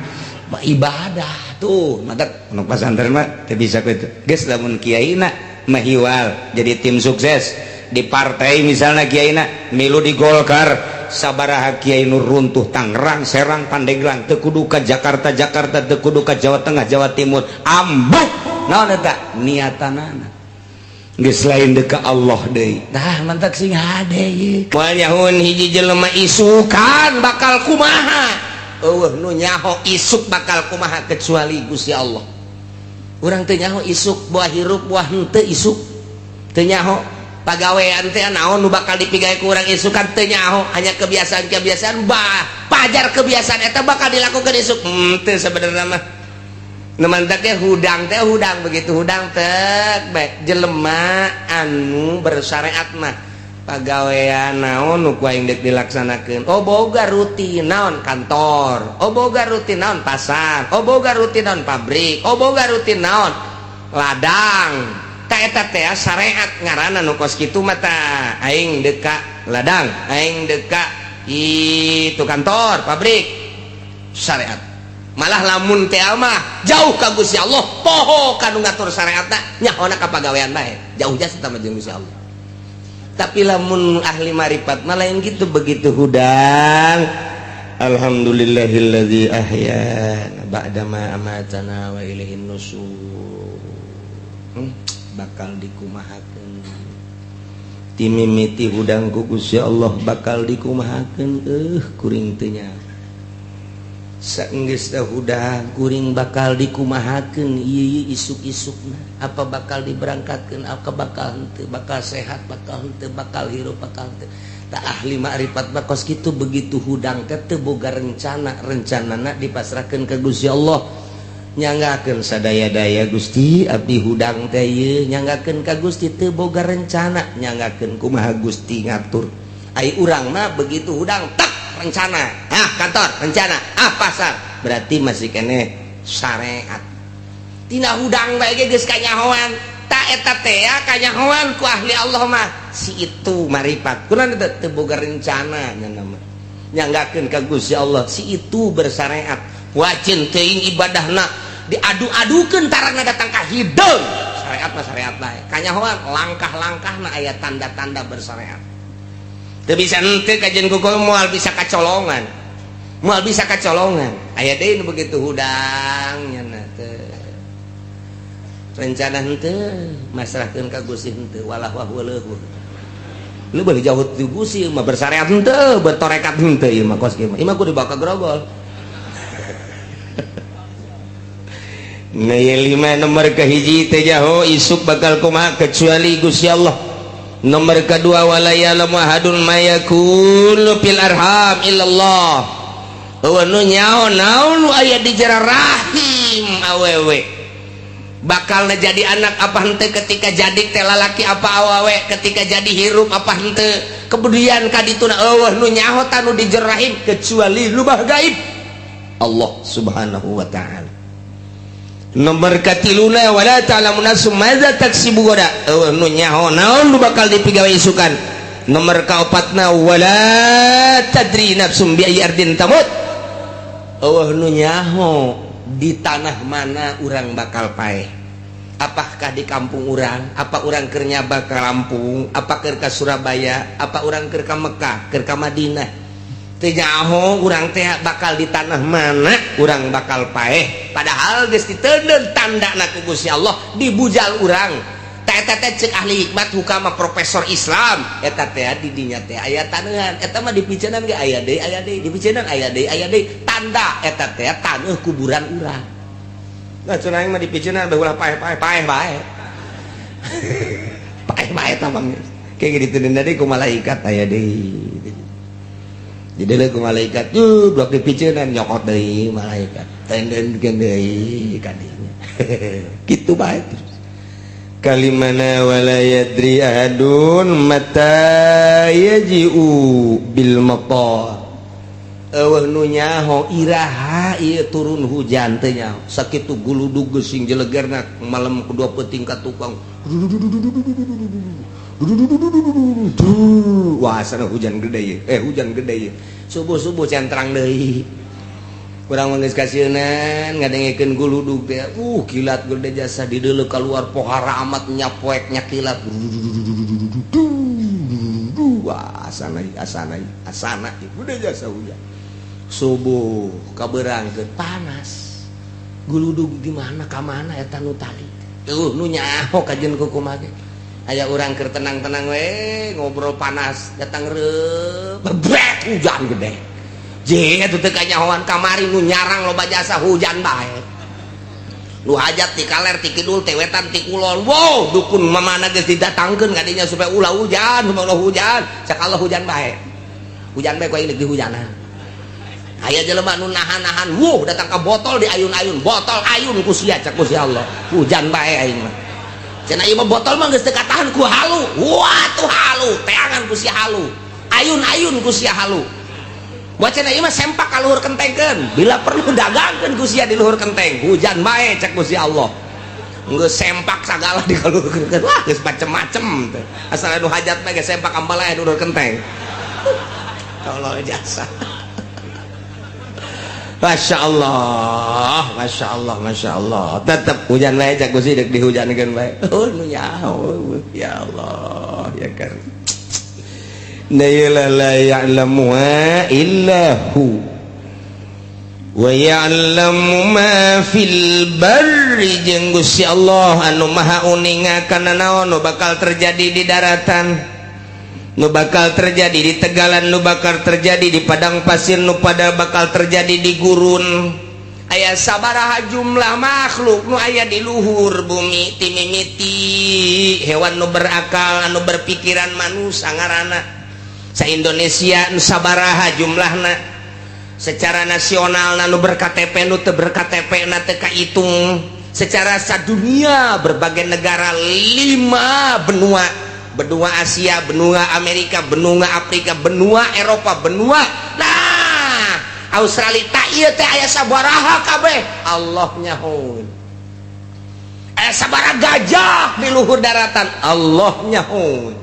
Ibadah tuh matak nu pasantren mah teu bisa kitu. Geus lamun kiaina mah hiwal jadi tim sukses di partai misalnya kiaina milu di Golkar sabaraha kiai nu runtuh Tangerang, Serang, Pandeglang teu kudu ka Jakarta, Jakarta teu kudu ka Jawa Tengah, Jawa Timur ambuk naon eta niatanana geus lain deuk ka Allah deui. Tah mantak sing hade ieu moal nyahoeun hiji jelema isukan bakal kumaha eueuh nu nyaho isuk bakal kumaha kecuali Gusti Allah. Urang teu nyaho isuk buah hirup buah henteu isuk teu nyaho pagawean teh naon nu bakal dipigawe ku urang isukan teu nyaho hanya kebiasaan-kebiasaan bah pajar kebiasaan eta bakal dilakukan isuk teu sebenarnya mah nu mantak teh hudang begitu hudang teh bae jelema anu bersyariat mah pagawean naon nu ku aing deuk dilaksanakeun oh boga rutin naon kantor oh boga rutin naon pasar oh boga rutin naon pabrik oh boga rutin naon ladang eta teh syariat ngaranna nu kos kitu mah tah aing deuk ka ladang aing deuk ka itu kantor pabrik syariat malah lamun teh mah jauh ka Gusti Allah poho ka nu ngatur syariatna nyahona ka pagawean bae jauh jasa tah mah jeung Gusti Allah. Tapi lamun ahli marifat mah lain gitu begitu hudang alhamdulillahilladzi ahyana ba'da ma amatana wa ilaihin nusur. Bakal dikumahakeun timimiti hudang ku Gusti Allah bakal dikumahakeun kuring teu nya saenggeus teh hudang kuring bakal dikumahakeun ieu isuk-isukna apa bakal diberangkatkeun apa bakal henteu bakal sehat bakal henteu bakal hirup bakal henteu. Tak ahli ma'rifat mah kos kitu begitu hudang teh teu boga rencana rencanana dipasrahkeun ka Gusti Allah nyanggakeun sadaya-daya Gusti abdi hudang teh ieu nyanggakeun ka Gusti teu boga rencana nyanggakeun kumaha Gusti ngatur ai urang mah begitu hudang tak rencana ah kantor rencana ah pasar berarti masih keneh syariat tina hudang bae ge geus kanyahoan ta eta teh kanyahoan ku ahli Allah mah si itu marifat kunaon teh teu boga rencana nya mah nyanggakeun ka Gusti Allah si itu bersyariat wajin teuing ibadahna diadu-adukeun tarangna datang ka hideung syariat mah syariat bae kanyahoan langkah-langkahna aya tanda-tanda bersyariat teu bisa henteu kajian ku moal bisa kacolongan moal bisa kacolongan aya deui nu begitu hudang nya teh rencana henteu masrahkeun ka Gusti henteu walah wah leuhur lu boleh jauh ti Gusti mah bersyariat henteu bertorekat henteu ieu mah kos kieu mah ieu mah kudu dibawa ka grogol. Nah, lima nomor kahiji teh jaho isuk bakal kumaha kecuali Gusti Allah. Nomor kedua wala ya'lamu ahadun ma yakunu fil arham illallah. Eueuh nu nyaho naon nu aya di jero rahim awewe. Bakal jadi anak apa henteu ketika jadi teh lalaki apa awewe ketika jadi hirup apa henteu. Kemudian kadituna eueuh nu nyaho tanu di jero rahim kecuali lubah gaib. Allah Subhanahu wa ta'ala. Nomor katiluna, wala ta'lamu nafsum madza taksibu gada, eueuh nu nyaho naon nu bakal dipigawe isukan. Nomor kaopatna, wala tadri nafsum bi ayyi ardin tamut, eueuh nu nyaho di tanah mana urang bakal paeh. Apakah di kampung urang, apa urang keur nyaba ke Lampung, apa keur ka Surabaya, apa urang keur ka Mekah, keur ka Madinah. Teu nyaho urang teh bakal di tanah mana urang bakal paeh, padahal geus diteundeun tandana ku Gusti Allah dibujal urang. Teh eta teh cek ahli hikmat hukama, profesor Islam, eta teh di dinya teh aya taneuhan. Eta mah dipiceunan ge aya deui, aya deui, dipiceunan aya deui, aya deui, tanda eta teh taneuh kuburan urang. Nah, cenah aing mah dipiceunan bae ulah paeh-paeh, paeh bae, paeh bae. Tamang kayak gitu deui ku malaikat, aya deui, jadi ku malaikat tuh blok dipiceunan, nyokot deui malaikat, tendenkeun deui kadinya, kitu bae terus. Kalimana, wala yadri ahadun mata yaji'u bil matar, eueuh nu nyaho iraha ieu turun hujan teh nyaho. Sakitu guludug sing jelegerna malam kedua peuting ka tukang, wah, sana hujan gede ye, eh, hujan gede ye. Subuh-subuh centrang deui. Kurang mah geus kasieunan ngadengekeun guludug teh, kilat gede jasa dideuleu keluar pohara amat nyapoek nya kilat. Wah, asana asana asana gede jasa hujan. Subuh kabeurangkeun panas. Guludug di mana ka mana eta nu tadi? Eueuh nu nyaho kajeun kumaha ge. Aya urang keur tenang-tenang we ngobrol, panas datang reup, bebret hujan gede. Je atuh teu kanyahoan kamari nu nyarang loba jasa hujan bae. Nu hajat ti kaler, ti kidul, ti wetan, ti kulon. Wow, dukun mamana geus didatangkeun kadinya supaya ulah hujan, supaya ulah hujan. Cek Allah hujan bae. Hujan bae ku aing deuk dihujanan. Aya jelema nu nahan-nahan, wuh, datang ke botol diayun-ayun, botol ayun ku sia, cek ku si Allah. Hujan bae aing mah. Cenah ieu mah botol mah geus teu katahan ku halu. Wah, tuh halu, teangan ku sia halu. Ayun-ayun ku sia halu. Buat cenah ieu mah sempak ka luhur kentengkeun. Bila perlu dagangkeun ku sia di luhur kenteng. Hujan bae cek ku si Allah. Geus sempak sagala di luhur kenteng. Wah, geus macem-macem teh. Asal anu hajat mah geus sempak ambalaya di luhur kenteng. Allah jasa. Masya Allah, Masya Allah, Masya Allah. Tetap hujan bae cek Gusti deuk dihujankeun bae. Oh, nu nyaho. Ya Allah, ya kan. La la ya'lamuha illa hu. Wa ya'lamu ma fil barri, jeung Gusti Allah anu maha uninga kana naon nu bakal terjadi di daratan, nu bakal terjadi di tegalan, nu bakal terjadi di padang pasir, nu pada bakal terjadi di gurun. Aya sabaraha jumlah makhluk nu aya di luhur bumi, timimiti hewan nu berakal, anu berpikiran, manusia ngaranna, sa Indonesia nu sabaraha jumlahna secara nasional, nu ber-KTP, nu teu ber-KTP na teu kahitung, secara sadunia berbagai negara, lima benua, benua Asia, benua Amerika, benua Afrika, benua Eropa, benua nah Australia, tak ieu teh aya sabaraha kabeh Allah nyahoeun. Aya sabaraha gajah di luhur daratan, Allah nyahoeun.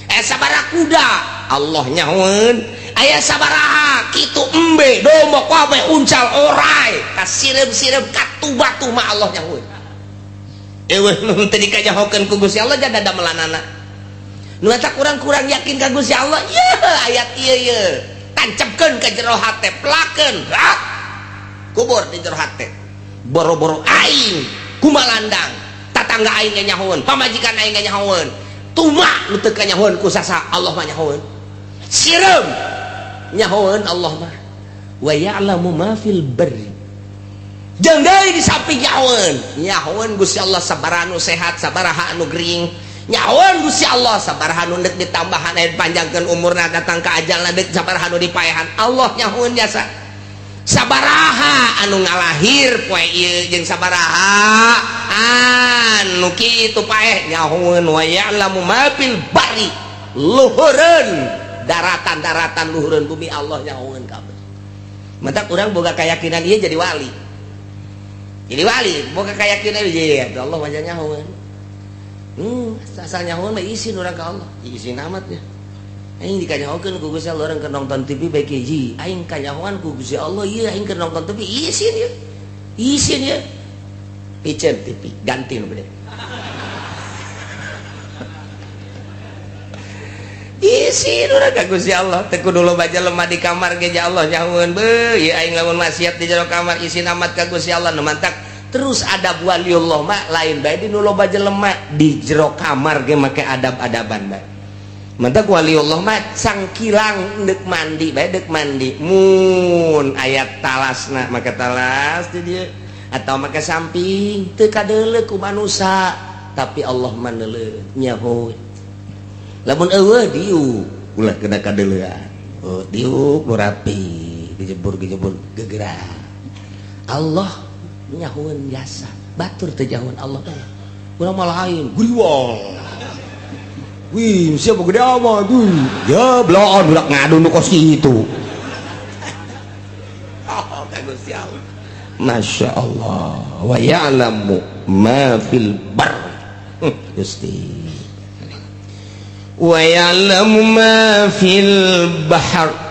Aya sabaraha kuda, Allah nyahoeun. Aya sabaraha kitu embe, domba kabeh, uncal, orai, ka sireum-sireum katu batu mah Allah nyahoeun. Eueuh nu teu dikanyahokeun ku Gusti Allah jada damelanana. Nu eta kurang-kurang yakin ka Gusti Allah. Ye ayat ieu ye tancapkeun ka jero hate, pelakeun rak kubur di jero hate. Boro-boro aing kumalandang, tatangga aing ge nyahoeun, pamajikan aing ge nyahoeun, tuma nu teu kanyahoeun ku sasa, Allah mah nyahoeun. Sireum nyahoeun Allah mah. Wa ya'lamu ma fil barri, jeung deui di samping nyahoeun, nyahoeun Gusti Allah sabaraha nu sehat, sabaraha anu gering. Nyahoeun Gusti Allah sabaraha nu deuk ditambahan aya panjangkeun umurna, datang ka ajalna deuk sabaraha nu dipaehan. Allah nyahoeun jasa sabaraha anu ngalahir poe ieu jeung sabaraha anu kitu paeh nyahoeun. Wa ya'lamu ma fil barri, luhureun daratan-daratan, luhureun bumi, Allah nyahoeun kabeh. Matak urang boga keyakinan ieu jadi wali. Jadi wali boga keyakinan ieu ya Allah mah nyahoeun. Asal nyahoeun mah isin urang ka Allah. Isin amat ya. Aing dikanyahokeun ku Gusti Allah, urang keur nonton TV bae hiji. Aing kanyahoan ku Gusti Allah ieu aing keur nonton TV isin ya. Isin ya. Piceun TV ganti nu gede. Isin urang ka Gusti Allah teu kudu loba jelema di kamar ge ja Allah nyahoeun beuh ieu aing lamun maksiat di jero kamar isin amat ka Gusti Allah. Nu mantak terus adab waliullah mah lain bae di nu loba jelema di jero kamar ge make adab-adaban bae. Mantak waliullah mah cangkilang deuk mandi bae deuk mandi mun aya talasna make talas di dieu atau make samping teu kadeuleu ku manusa tapi Allah mah neuleuh nyahoeun. Lamun eueuh diuk ulah kena kadeuleuan. Oh, diuk nu rapi, dijebur-jebur gegerak. Allah nyahoeun jasa, batur teu nyahoeun Allah teh. Urang mah lain, guriwang. Wih, siapa gede amat tuh. Ya bloon budak ngadu nu kos kitu. Oh, ka Gusti Allah. Masya Allah, wa ya'lamu ma fil bar. Gusti. Wa ya'lamu ma fil bahr.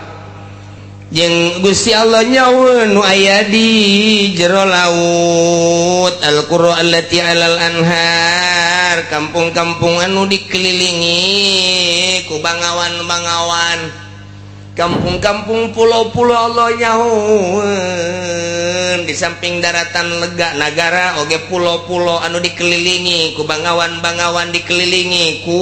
Jeung Gusti Allah nyahoeun nu aya di jero laut. Al-qura allati 'alal anhar, kampung-kampung anu dikelilingi ku bangawan-bangawan, kampung-kampung pulau-pulau Allah nyahoeun. Di samping daratan lega nagara oge pulau-pulau anu dikelilingi ku bangawan-bangawan, dikelilingi ku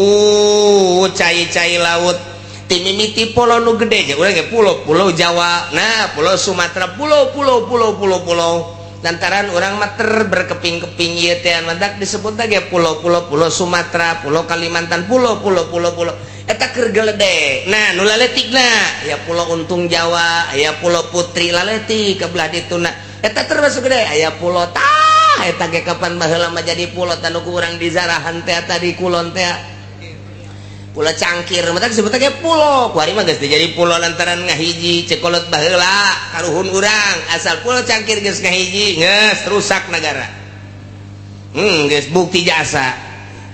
cai-cai laut. Timimiti pulau nu gede nya urang ge pulau, pulau Jawa, nah pulau Sumatera, pulau pulau pulau pulau pulau. Lantaran urang mah ter berkeping-keping ieu teh mantak disebut ge pulau-pulau, pulau Sumatera, pulau Kalimantan, pulau pulau pulau pulau. Eta keur gelede. Nah, nu laletikna ya pulau Untung Jawa, aya pulau Putri laletik ke belah dituna. Eta termasuk gede, aya pulau tah eta ge kapan baheula mah jadi pulau tanu ku urang di zarahan teh tadi kulon teh. Pulau Cangkir, mata disebut ge pulau. Kuari mah geus jadi pulau lantaran ngahiji cekolot baheula karuhun urang asal pulau Cangkir geus ngahiji geus rusak negara. Geus bukti jasa.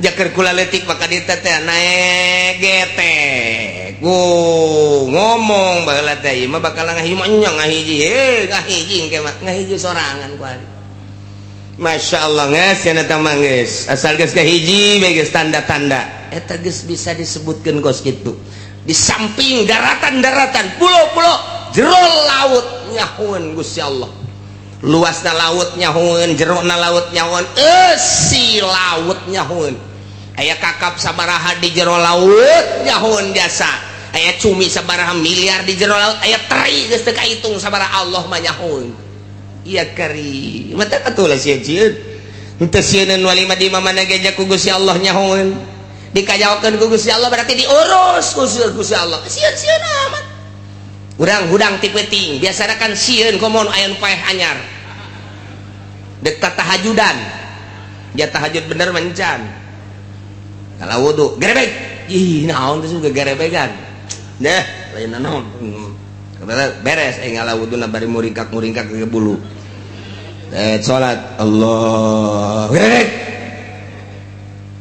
Jaker kula leutik maka dieu teh naek getek. Ngomong baheula teh ieu mah bakal ngahiji mah nya ngahiji. Heh ngahiji engke mah ngahiji sorangan kuari. Masya Allah geus cenah teh mah geus asal geus ngahiji bae geus tanda-tanda. Eta geus bisa disebutkeun kos kitu. Di samping daratan-daratan, pulau-pulau, jero laut nyahoeun Gusti Allah. Luasna laut nyahoeun, jerona laut nyahoeun, eusi laut nyahoeun. Aya kakap sabaraha di jero laut nyahoeun jasa. Aya cumi sabaraha miliar di jero laut, aya teri geus teu kahitung sabaraha Allah mah nyahoeun. Iya kari. Mata atuh lah sieun. Henteu sieun wali mah di mana ge ku Gusti Allah nyahoeun. Dikajawakeun ku Gusti Allah berarti diurus ku Gusti Allah. Sieun-sieun amat. Urang hudang ti peuting, biasana kan sieun komo nu aya nu paeh anyar. Deuk tahajudan. Dia tahajud bener mencan. Kalau wudu gerebek. Ih, naon teh juga gerebegan. Nah, lain naon. Beres aing ngala wuduna bari muringkak-muringkak ke bulu. Salat Allah. Gerebek.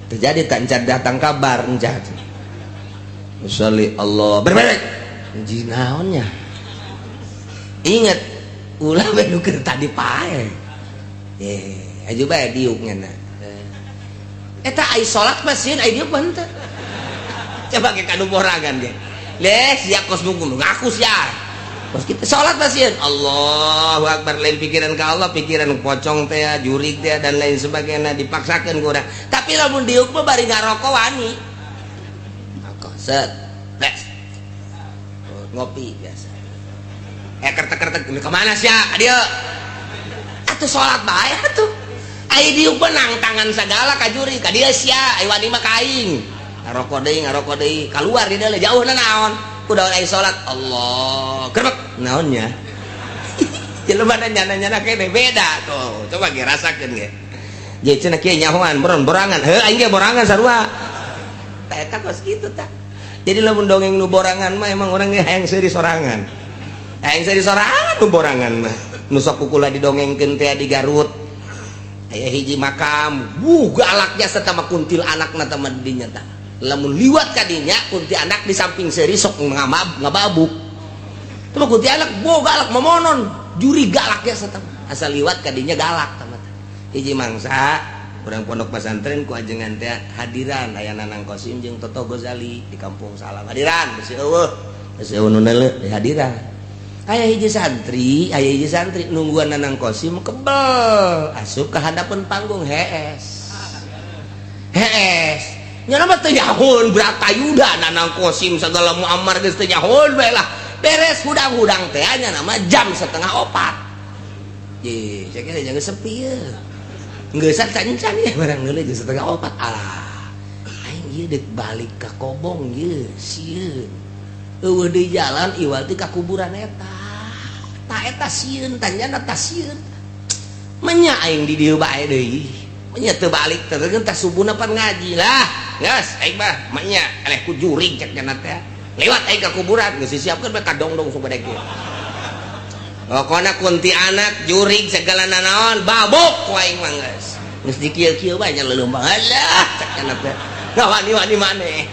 Terjadi tak encan datang kabar encan. Sholli Allah berbalik. Jinaonnya. Ingat ulah bae nu keur tadi pae. Aju bae diuk nya. Eta ai salat mah sieun ai diuk mah henteu. Coba ke kanu borangan ge. Leh sia kos nunggu ngaku sia. Kos kita salat mah sieun. Allahu akbar lain pikiran ka Allah, pikiran pocong teh, jurig teh dan lain sebagainya dipaksakeun ku urang. Tapi lamun diuk mah bari ngarokok wani. Rokok set. Beres. Ngopi biasa. Kertek-kertek kemana sia? Ka dieu. Atuh salat bae atuh. Ai diuk mah nangtangan sagala ka juri, ka dieu sia, ai wani mah ka aing. Ngarokok deui, kaluar di dieu jauhna naon? Kudu ai salat Allah. Gerbek naonnya? Jelema nyana-nyana kene beda tuh. Coba ge rasakeun ge. Jadi cenah kieu nyahoan borangan. Heuh aing ge borangan sarua. Tah eta kos kitu tah. Jadi lamun dongeng nu borangan mah emang urang ge hayang seuri sorangan. Hayang seuri sorangan Nu borangan mah nu sok kukula didongengkeun teh di Garut. Aya hiji makam, wuh galaknya serta mah kuntil anakna teh mah dinya tah. Lamun liwat ka dinya kunti anak di samping seuri sok ngababuk. Teu mah kunti anak bo galak momonon, juri galaknya serta mah. Asal liwat ka dinya galak tah mah. Hiji mangsa urang pondok pesantren ku ajengan teh hadiran aya Nanang Kosim jeung Toto Gozali di Kampung Salam. Hadiran besi eueuh, besi eueuh nu neuleuh di hadiran. Aya hiji santri nungguan Nanang Kosim kebel asup ka handapeun panggung hees. Hees. Nya mah teu nyahoon Bratayuda Nanang Kosim sagala Muammar geus teu nyahoon bae lah. Beres hudang-hudang teh nya nama jam 3:30. Ye, saya kira jangan sepi ye. Geus can-can ye barang neuleuh jam 3:30. Alah. Aing ieu deuk balik ka Kobong ye, sieun. Eueuh deui jalan iwal ti ka kuburan eta. Ta eta sieun tanyana ta sieun. Menya aing di dieu bae deui. Menya teu balik teh teh subuhna pan ngaji lah. Geus aing mah menya eleh ku jurig cek nya teh. Lewat aing ka kuburan geus disiapkeun bae kadongdong supaya kieu. Pokona kunti anak jurig segala nanaon babuk ku aing mah geus. Geus dikieu-kieu bae nya leuleung alah cek nya teh. Ngawani-wani maneh.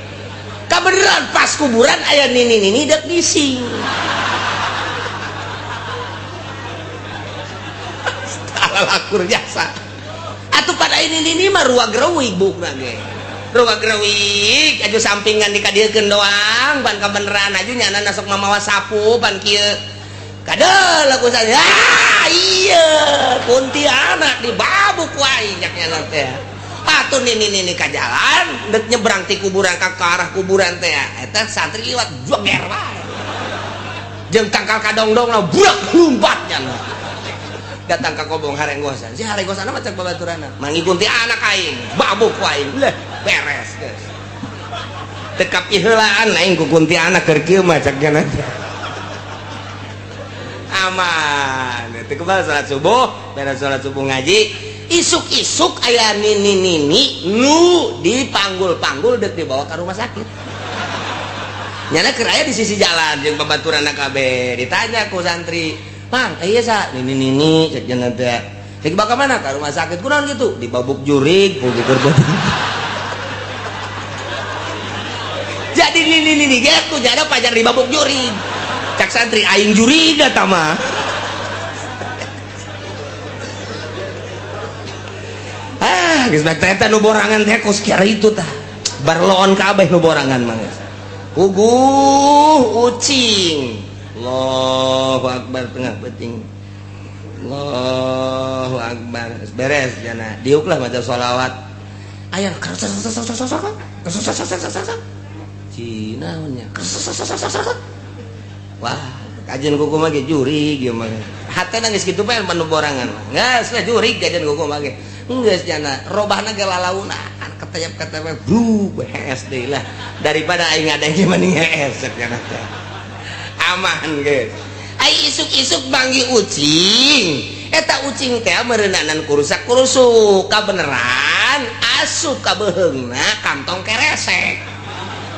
Kabeneran pas kuburan aya nini-nini deuk ngising. Lakur jasa. Atuh pada ini nini mah ruag reuwig bukna ge. Ruag reuwig aju sampingan dikadiekeun doang ban kabeneran aju nyana sok mamawa sapu pan kieu. Kadeul ku saya. Ah iya kuntianak dibabuk wae nyak nyana teh. Atuh nini-nini ka jalan deuk nyebrang ti kuburan ka arah kuburan teh. Eta santri liwat joger wae. Jeung tangkal kadongdong lah burak lumpat nyana. Datang ka Kobong harenggosan. Si harenggosan mah cek babaturanna. Mangi kunti anak aing, babuk ku aing. Leh, beres geus. Teu kapiheulaan aing ku kunti anak keur kieu mah cek nya. Aman. Teu kebal salat subuh, beres salat subuh ngaji, isuk-isuk aya nini-nini nu dipanggul-panggul deuk dibawa ka rumah sakit. Nyana keur aya di sisi jalan jeung babaturanna kabeh. Ditanya ku santri, "Mang, iya sa, nini-nini cek nya teh. Cek bakal mana ka rumah sakit kunaon gitu? Dibabuk jurig, puguh Jadi nini-nini ge ku jada pajar dibabuk jurig. Cak santri aing jurig eta mah. Ah, geus bae teh nu borangan teh kos kieu itu tah. Barloon kabeh nu borangan mah geus. Puguh ucing. Allahu akbar tengah penting. Allahu akbar. Beres jana. Diuklah maca sholawat. Aya Cina nya. Wah, kajian kuku mah ge jurig ieu mah. Hatena geus kitu bae manu borangan mah. Geus lah jurig kajian kuku mah ge. Geus jana robahna ge lalauna ketayap-ketayap bru hees deui lah. Daripada aing ngadenge mending hees cek jana teh. Aman geus. Ai isuk-isuk manggih ucing. Eta ucing teh meureunanan kurusak-kurusuk kabeneran asup ka beuheungna kantong keresek.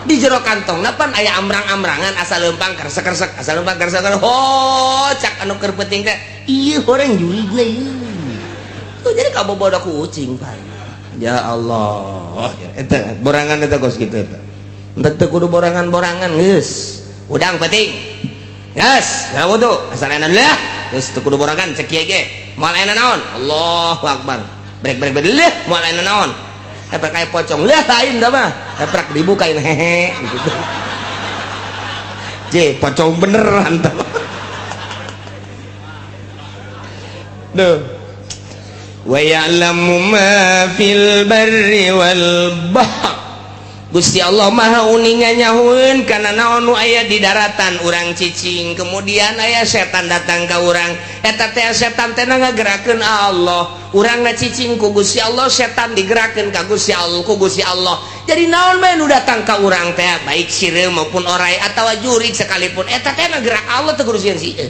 Di jero kantongna pan aya amrang-amrangan asal leumpang keresek-keresek, asal leumpang keresek. Ho, cak anu keur penting teh ieu horeng jurigna ieu. Tuh jadi kabobodo ku ucing pan. Ya Allah, eta borangan eta kos kitu eta. Entah teu kudu borangan-borangan geus. Udang penting. Geus, ya wudu, asal enak lah. Geus teu kudu borangan cek kieu ge. Moal aya naon? Allahu akbar. Brek-brek leuh moal aya naon? Epek kayak pocong lah lain dah mah. Epek dibukain hehe gitu. Je, pocong beneran tah. Duh. Wa ya'lamu ma fil barri wal bahr. Gusti Allah Maha uninga nyahueun kana naon nu aya di daratan urang cicing, kemudian aya setan datang ka urang. Eta teh setan teh ngagerakeun Allah. Urang na cicing ku Gusti Allah, setan digerakeun ka Gusti Allah, ku Gusti Allah. Jadi naon bae nu datang ka urang teh, baik sireum maupun orai atawa jurig sekalipun, eta teh ngagerak Allah teu kudu sieun sieun.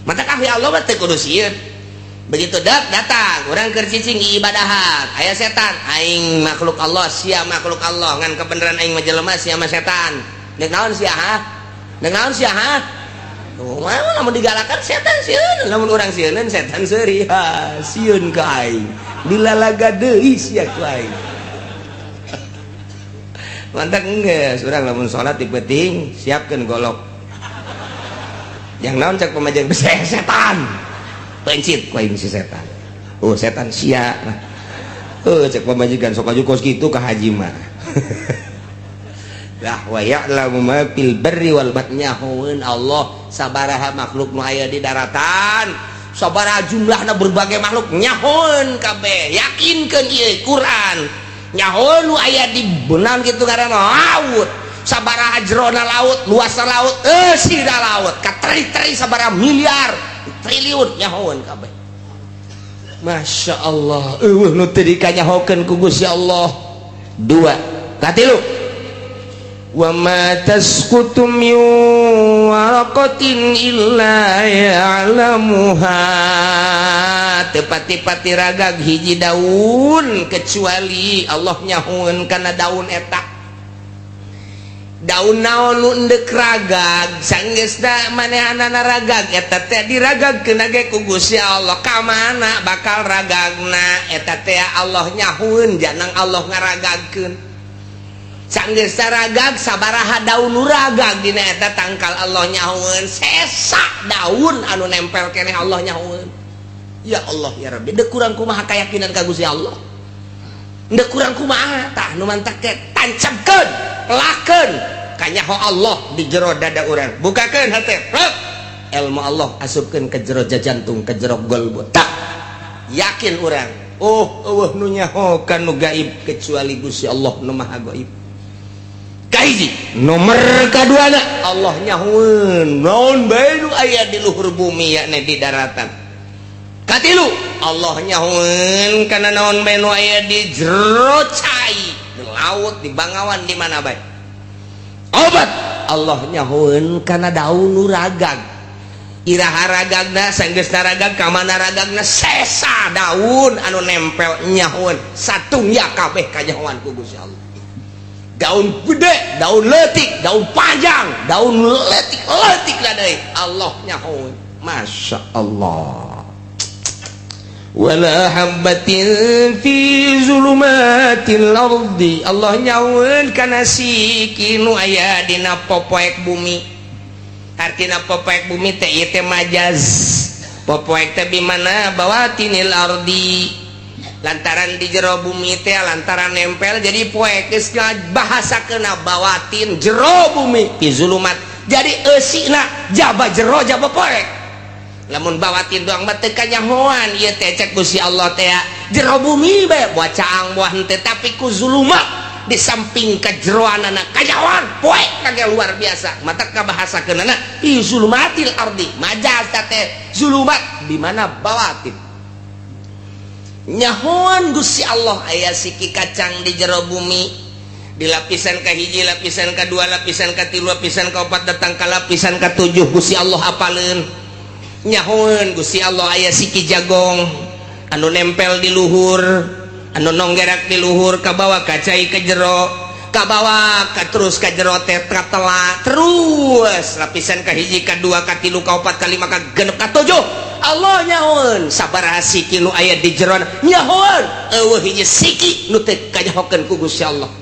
Mata kahwi Allah mah teu kudu sieun. Begitu datang urang keur cicing ibadahan, aya setan, aing makhluk Allah, sia makhluk Allah, ngan kebenaran aing mah jelema sia mah setan. Deuk naon sia ha? Deuk naon sia ha? Oh, lamun digalakan setan sieun, lamun urang sieun setan seuri. Ha, sieun ka aing. Dilalaga deui sia ku aing. Mantap geus, urang lamun salat di peuting siapkeun golok. Yang naon cek pamajikan setan. Pencit ku aing si setan. Oh, setan sia. Oh, cek pamajikan sok aju kos kitu ka haji mah. Lah, wa ya'lamu ma fil barri wal bahri, nyahoeun Allah sabaraha makhluk nu aya di daratan, sabaraha jumlahna berbagai makhluk nyahoeun kabeh. Yakinkeun ieu Quran, nyahoeun nu aya di beunang kitu ngaranna laut, sabaraha jerona laut, luasna laut, eusina laut kateri-teri sabaraha miliar triliun nyahoeun kabeh. Masya Allah, eueuh nu teu dikanyahokeun ku Gusti Allah. Dua, katilu, wa ma tasqutu min waraqatin illa ya'lamuha, teu pati-pati ragag hiji daun kecuali Allah nyahoeun kana daun eta. Daun naon nu endek ragag, sanggeusna manehanana ragag eta teh diragagkeun ge ku Gusti Allah. Ka mana bakal ragagna eta teh Allah nyahoeun, janang Allah ngaragagkeun. Sanggeus ragag, sabaraha daun nu ragag dina eta tangkal Allah nyahoeun, sesa daun anu nempel keneh Allah nyahoeun. Ya Allah ya Rabbi, deuk kurang kumaha keyakinan ka Gusti Allah, deuk kurang kumaha. Tah, nu mantak teh tancapkeun, pelakeun kanyaho Allah di jero dada urang, bukakeun hate. Rep. Ilmu Allah asupkeun ke jero jantung, ke jero golbu, tak yakin urang, oh, eueuh nu nyaho ka nu gaib kecuali Gusti Allah nu Maha Gaib. Kahiji, nomor kaduana, Allah nyahoeun naon bae nu aya di luhur bumi, yakni di daratan. Katilu, Allah nyahoeun kana naon bae nu aya di jero cai, di laut, di bangawan, di mana bae. Opat, Allah nyahoeun kana daun nu ragag, iraha ragagna, sanggeusna ragag ka mana ragagna, sesa daun anu nempel nyahoeun, satungya kabeh kanyahoan ku Gusti Allah. Daun gede, daun leutik, daun panjang, daun leutik leutik lah deui Allah nyahoeun. Masya Allah. Wala habbatin fi zulumatil ardi, Allah nyahoeun kana siki nu aya dina popoek bumi. Artina popoek bumi teh ieu teh majaz, popoek teh bimana bawatinil ardi, lantaran di jero bumi teh, lantaran nempel jadi poek. Geus bahasa kena bawatin jero bumi, fi zulumat, jadi eusina jaba jero jaba poek. Lamun bawatin doang mah teu kanyahoan ieu teh. Cek Gusti Allah teh jero bumi bae, buah caang buah henteu, tapi ku zulumat di samping kejeroanana kanyahoan poek kage luar biasa. Mata kabahasakeunana fi zulumatil ardi, majaz teh zulumat di mana bawatin. Nyahoan Gusti Allah aya siki kacang di jero bumi, di lapisan kahiji, lapisan kedua, lapisan katilu, lapisan keempat, datang ke lapisan ketujuh Gusti Allah apaleun. Nyahoan Gusti Allah aya siki jagong anu nempel di luhur, anu nonggerak di luhur, kabawa kacai ke jero, kabawa ka terus ka jero teh katela terus lapisan kahiji, kadua, katilu, kaopat, kalima, kagenep, katujuh. Allah nyahoan sabaraha siki nu aya di jero nyahoan, eueuh hiji siki nu teu kanyahokeun ku Gusti Allah.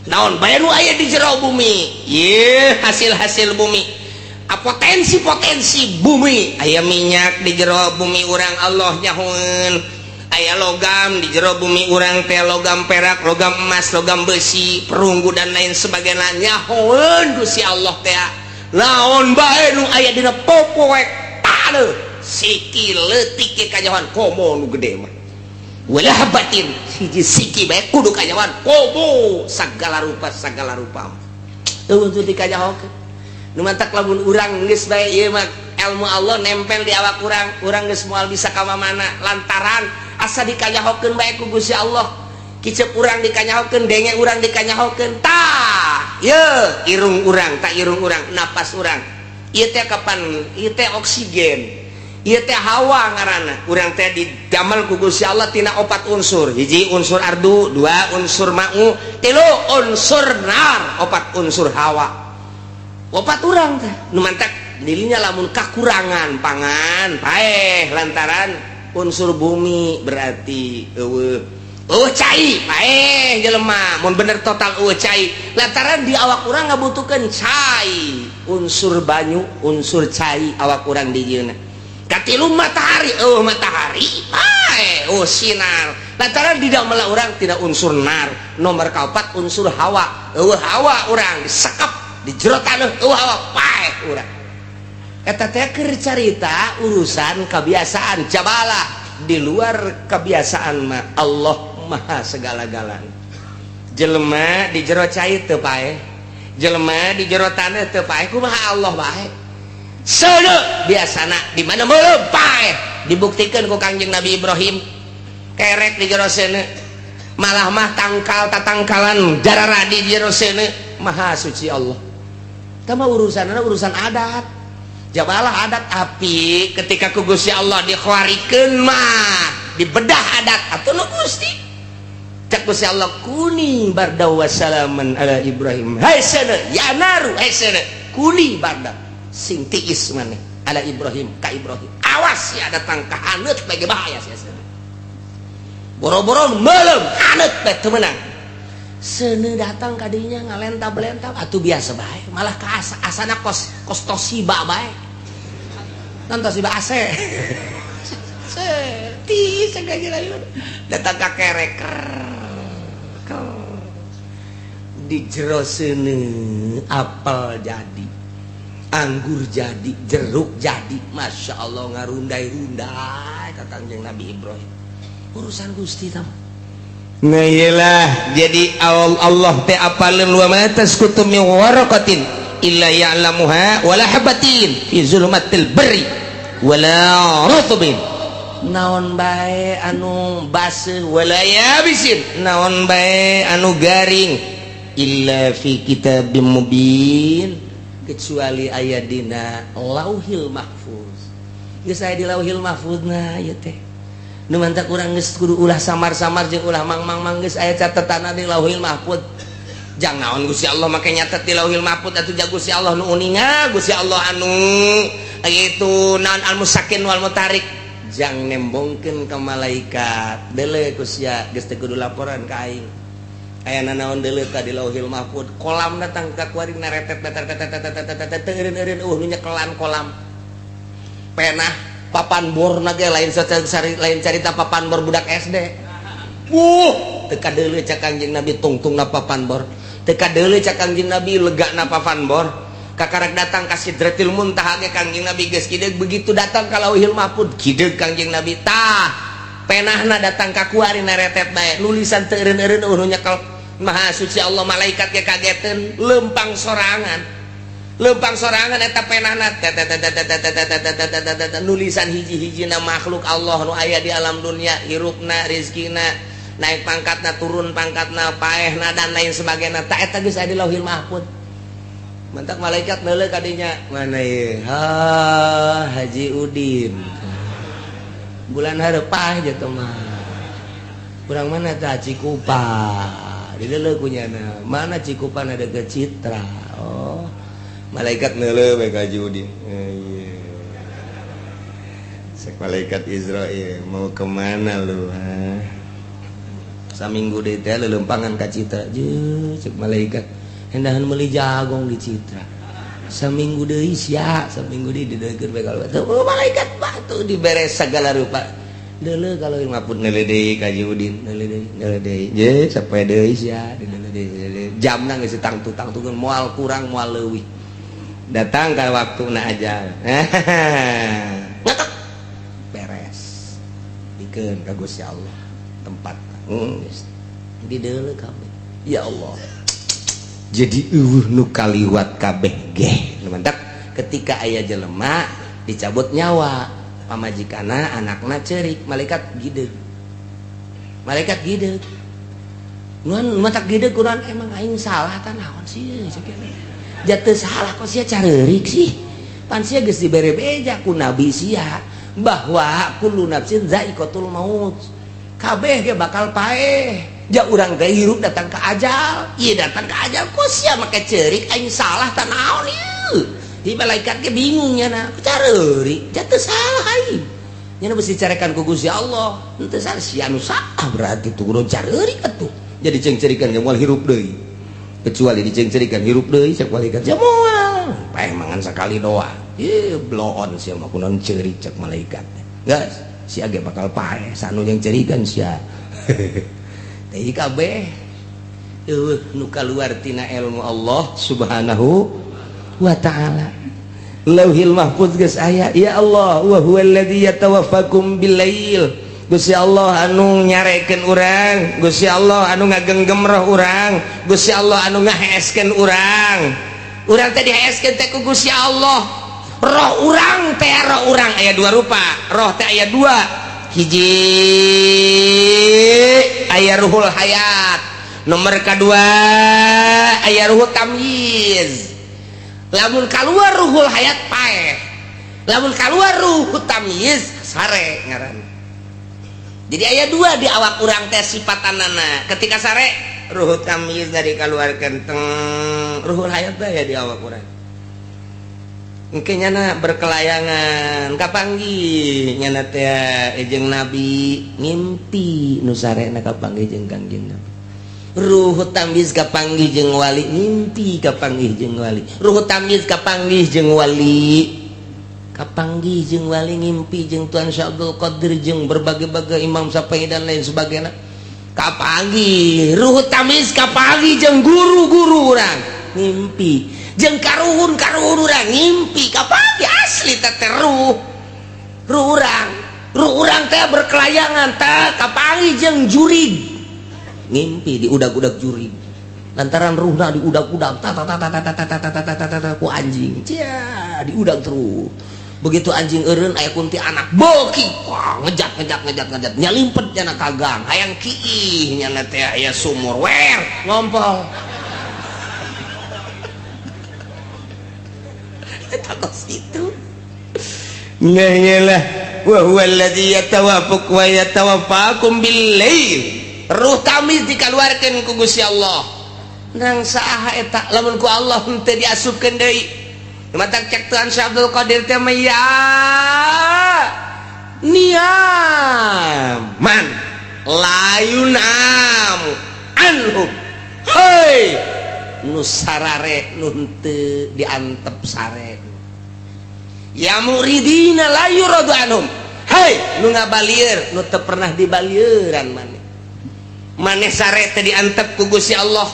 Naon bae nu aya di jero bumi ye, hasil-hasil bumi, potensi-potensi bumi, aya minyak di jero bumi urang Allah nyahoan, aya logam di jero bumi urang teh, logam perak, logam emas, logam besi, perunggu, dan lain sebagainya nyahoan Gusti Allah teh. Naon bae nu aya dina popoek taneuh, siki leutik ge kanyahoan, komo nu gede mah. Wala habbatin, hiji siki bae kudu kanyahoan, komo sagala rupa, sagala rupa eueuh teu dikanyahokeun. Nu mantak lamun urang geus bae ieu mah ilmu Allah nempel di awak urang, urang geus moal bisa ka mana lantaran asa dikanyahokeun bae ku Gusti Allah. Kicep urang dikanyahokeun, denge urang dikanyahokeun, tah ye irung urang, tak irung urang, napas urang ieu teh kapan ieu teh oksigen, ieu teh hawa ngaranna. Urang teh didamel ku Gusti Allah tina opat unsur: hiji unsur ardu, dua unsur ma'u, tilu unsur nar, opat unsur hawa, opat urang teh. Nu mantak Dirinya lamun kakurangan pangan paeh lantaran unsur bumi, berarti eueuh eueuh cai, paeh jelema mun bener total eueuh cai, lantaran di awak urang ngabutuhkeun cai, unsur banyu, unsur cai awak urang dijieunna. Katilu, matahari. Eueuh matahari paeh, oh sinar, lantaran di dalam urang tidak unsur nar. Nomor kaopat, unsur hawa. Eueuh hawa, urang disekep di jero taneuh, eueuh hawa, paeh urang. Eta teh keur carita urusan kebiasaan jabalah. Di luar kebiasaan mah Allah Maha segala-galana. Jelema di jero cai teu paeh, jelema di jero taneuh teu paeh, kumaha Allah bae? Seuneu biasana di mana meuleum, paeh. Dibuktikan ku Kangjeng Nabi Ibrahim, kerek di jero seuneu, malah mah tangkal tatangkalan jarara di jero seuneu. Maha suci Allah. Tama urusan urusan adat jabalah, adat api. Ketika ku Gusti Allah dikhawarikeun mah dibedah adat atuh nu Gusti. Cek Gusti Allah, "Kuni barda wassalaman ala Ibrahim." Hai seuneu, ya naru, hai seuneu, kuni barda, sing tiis maneh, ala Ibrahim, ka Ibrahim. Awas ya, datang ka haneut bae, bahaya sia seuneu. Boro-boro meuleum, haneut bae teu meunang. Seuneu datang ka dinya ngalentab-lentab atuh biasa bae, malah ka asa asana kos kos Toshiba bae. Non Toshiba AC. Ti sengaja datang ka kerek di jero seuneu, apel jadi, anggur jadi, jeruk jadi. Masya Allah, ngarundai-rundai ka Kangjeng Nabi Ibrahim. Urusan Gusti tah. Nah, iyalah, jadi Allah teh apaleun, wa ma tasqutu min waraqatin illa ya'lamuha wala habatin fi zulumatil barri wala rutbin, Naon bae anu baseuh, wala yabisin, naon bae anu garing, illa fi kitabim mubin, kecuali aya dina Lauhil Mahfuz. Geus aya di Lauhil Mahfuz. Nah, ieu teh nu mantak urang geus kudu ulah samar-samar jeung ulah mang-mang-mang. Geus aya catetanna di Lauhil Mahfuz. Jang naon Gusti Allah make nyatet di Lauhil Mahfuz atuh? Ja Gusti Allah nu uninga, Gusti Allah anu itu naon, al musakin wal mutarik, jang nembongkeun ka malaikat, "Deuleu ku sia, geus teu kudu laporan ka aing. Aya nanaon, deuleu ka di Lauhil Mahfuz." Kolam datang ka kuari, naretet teu eureun-eureun, nu nyekelan kolam penah papan bor ge lain, lain carita papan bor budak SD. Teu kadeuleu cak Kangjeng Nabi tungtungna papan bor, teu kadeuleu cak Kangjeng Nabi legana papan bor. Kakarak datang ka Sidratil Muntaha ge Kangjeng Nabi geus kideug. Begitu datang ka Lauhil Mahfuz, kideug Kangjeng Nabi. Tah, penahna datang ka kuari, naretet bae, nulisan teu eureun-eureun, nu nyekel. Maha suci Allah. Malaikat ge kageteun, lempang sorangan, lempang sorangan eta penahna, nulisan hiji-hijina makhluk Allah nu aya di alam dunia, hirupna, rizkina, naik pangkatna, turun pangkatna, paehna, dan lain sebagainya. Tak, eta geus aya di Lauhil Mahfuz. Mantak malaikat neuleuh kadinya, "Mana ieu? Ha, Haji Udin, bulan hareup gitu mah. Kurang mana tah? Cikupa." Dideuleu kunyana, "Mana Cikupa?" "Ada ke Citra." Oh, malaikat neuleuh bae ka Haji Udin. Eh, iya. Cek malaikat Izrail, "Mau kemana lu, ha?" Saminggu deui teh lelempangan ka Citra. Je, cek malaikat, "Hendahan meuli jagong di Citra." "Saminggu deui sia, saminggu deui." Dideuleukeun bae kalau oh, malaikat batu dibere segala rupa. Deuleu kalau Mahfud, neuleuh deui ka Haji Udin, neuleuh deui, neuleuh deui. Je, sapoe deui sia, dideuleuh deui. Jamna geus tangtu-tangtukeun, moal kurang moal leuwih. Datang ka waktuna aja. Ngetok. Beres. Dikeun ka Gusti Allah tempat. Geus. Dideuleu kabeh. Ya Allah. Jadi eueuh nu kaliwat kabeh ge. Mantap, ketika aya jelema dicabut nyawa, pamajikana, anakna cerik, malaikat gideg. Malaikat gideg. Nuan matak gideg kuran, "Emang aing salah tah naon sih?" Jatuh salah kok sia careurik sih? Pan sia geus dibere beja ku nabi sia bahwa kullu nafsin zaiqatul maut. Kabeh ge bakal paeh. Ja urang teh hirup datang ke ajal. Ieu datang ke ajal kok sia make ceurik, "Aing salah tah naon ieu?" Di malaikat ge bingung nya careurik jatuh salah aing. Nya besi carekan ku Gusti Allah. Henteu salah sia nu salah berarti turun careurik atuh. Jadi cengcerikan ge moal hirup deui. Kecuali dicengcerikan hirup deui cek malaikat sia moal. Paeh mangan sakali doang. Ieu bloon sia mah kunaon ceurik cek malaikat. Geus sia ge bakal paeh sanu yang cerikan sia. Teh kabeh eueuh nu kaluar tina ilmu Allah Subhanahu wa ta'ala. Lauhil mahfuz geus aya ya Allah wa huwallazi yatawaffakum billail. Gusti Allah anu nyarekeun urang, Gusti Allah anu ngagenggem roh urang, Gusti Allah anu ngaheeskeun urang. Urang teh diheeskeun teh ku Gusti Allah. Roh urang teh roh urang aya dua rupa. Roh teh aya dua. Hiji aya ruhul hayat, nomor kedua aya ruhul tamyiz. Lamun kaluar ruhul hayat paeh, lamun kaluar ruhul tamyiz sare ngaran. Jadi aya dua di awak urang teh sifatanana. Ketika sare ruhul tamyiz dari kaluarkeun teng ruhul hayat teh aya di awak urang. Engke nyana berkelayangan kapanggih nyana teh jeung nabi ngimpi nu sarena kapanggih jeung Kangjeng Nabi. Ruh tamyiz kapanggih jeung wali ngimpi kapanggih jeung wali. Ruh tamyiz kapanggih jeung wali. Kapanggih jeung wali ngimpi jeung Tuan Syekh Abdul Qadir jeung berbagai-bagai Imam Syafi'i dan lain sebagainya. Kapanggih ruh tamyiz kapanggih jeung guru-guru urang ngimpi jeung karuhun-karuhun urang ngimpi kapanggih asli teh ruh. Ruh urang teh berkelayangan teh kapanggih jeung jurig. Ngimpi diudag-udag jurig lantaran ruhna diudag-udag ta ta ta ta ta ta ta ta ta ta ta ku anjing cia diudag terus. Begitu anjing eureun aya kunti anak beuki wah ngejat ngejat ngejat ngejat nyalimpet nyana ka gang hayang kiih nyana teh aya sumur wer ngompol eta kos kitu. Nah iyalah wa huwallazi yatawaffakum wa yatawaffakum bil-lail. Ruh tamyiz dikaluarkeun ku Gusti Allah. Nang saha eta lamun ku Allah henteu diasupkeun deui. Matak cek Tuhan Syekh Abdul Qadir teh mah ya niaman layunam anhum. Hei nu sarare nu henteu diantep sare. Ya muridina la yuradu anhum. Hei nu ngabalieur nu teu pernah dibalieuran maneh. Maneh sare teh diantep ku Gusti Allah.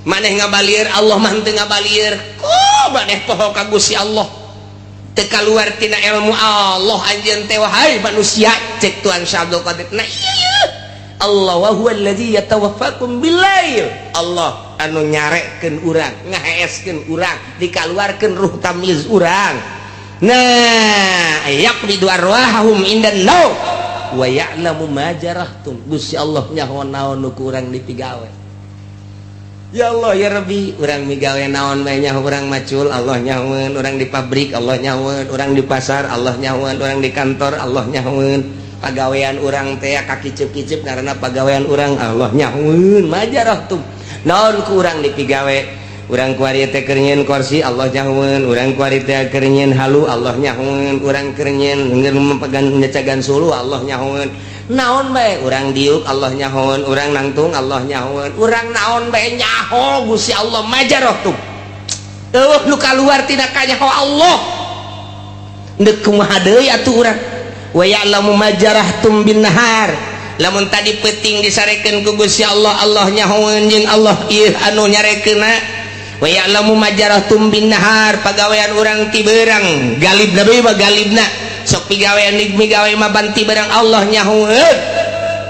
Maneh ngabalieur Allah mah henteu ngabalieur. Ku maneh poho ka Gusti Allah. Teu kaluar tina ilmu Allah anjeun teh wahai manusia cek Tuhan Syekh Abdul Qadir. Nah ieu Allah wa huwallazi yatawaffakum billail. Allah anu nyarekeun urang, ngaheeskeun urang, dikaluarkeun ruh tamyiz urang. Nah, yaqbidu arwahahum indan naum wa ya'lamu ma jarahtum. Gusti Allah nyaho naon nu ku urang dipigawe. Ya Allah ya Rabbi, urang migawe naon bae nyaho urang macul Allah nyahoeun, urang di pabrik Allah nyahoeun, urang di pasar Allah nyahoeun, urang di kantor Allah nyahoeun. Pagawean urang teh kakiceup-kiceup karena pagawean urang Allah nyahoeun. Ma jarahtum. Naon ku urang dipigawe? Urang kuari teh keur nyieun kursi Allah nyahoeun, urang kuari teh keur nyieun halu Allah nyahoeun, urang keur nyieun nyecagan suluh Allah nyahoeun. Naon bae urang diuk Allah nyahoeun, urang nangtung Allah nyahoeun, urang naon bae nyaho Gusti Allah majarah tuh. Eueuh nu kaluar tina kanyaho Allah. Deuk kumaha deui atuh urang? Wa ya'lamu ma jarahtum bin nahar. Lamun tadi peuting disarekeun ku Gusti Allah, Allah nyahoeun jeung Allah ieu anu nyarekeunna. Wa ya'lamu ma jarahtum bin nahar, pagawean urang ti beurang galibna deui mah galibna sok pigawean migawe mah banti beurang Allah nyahoeun.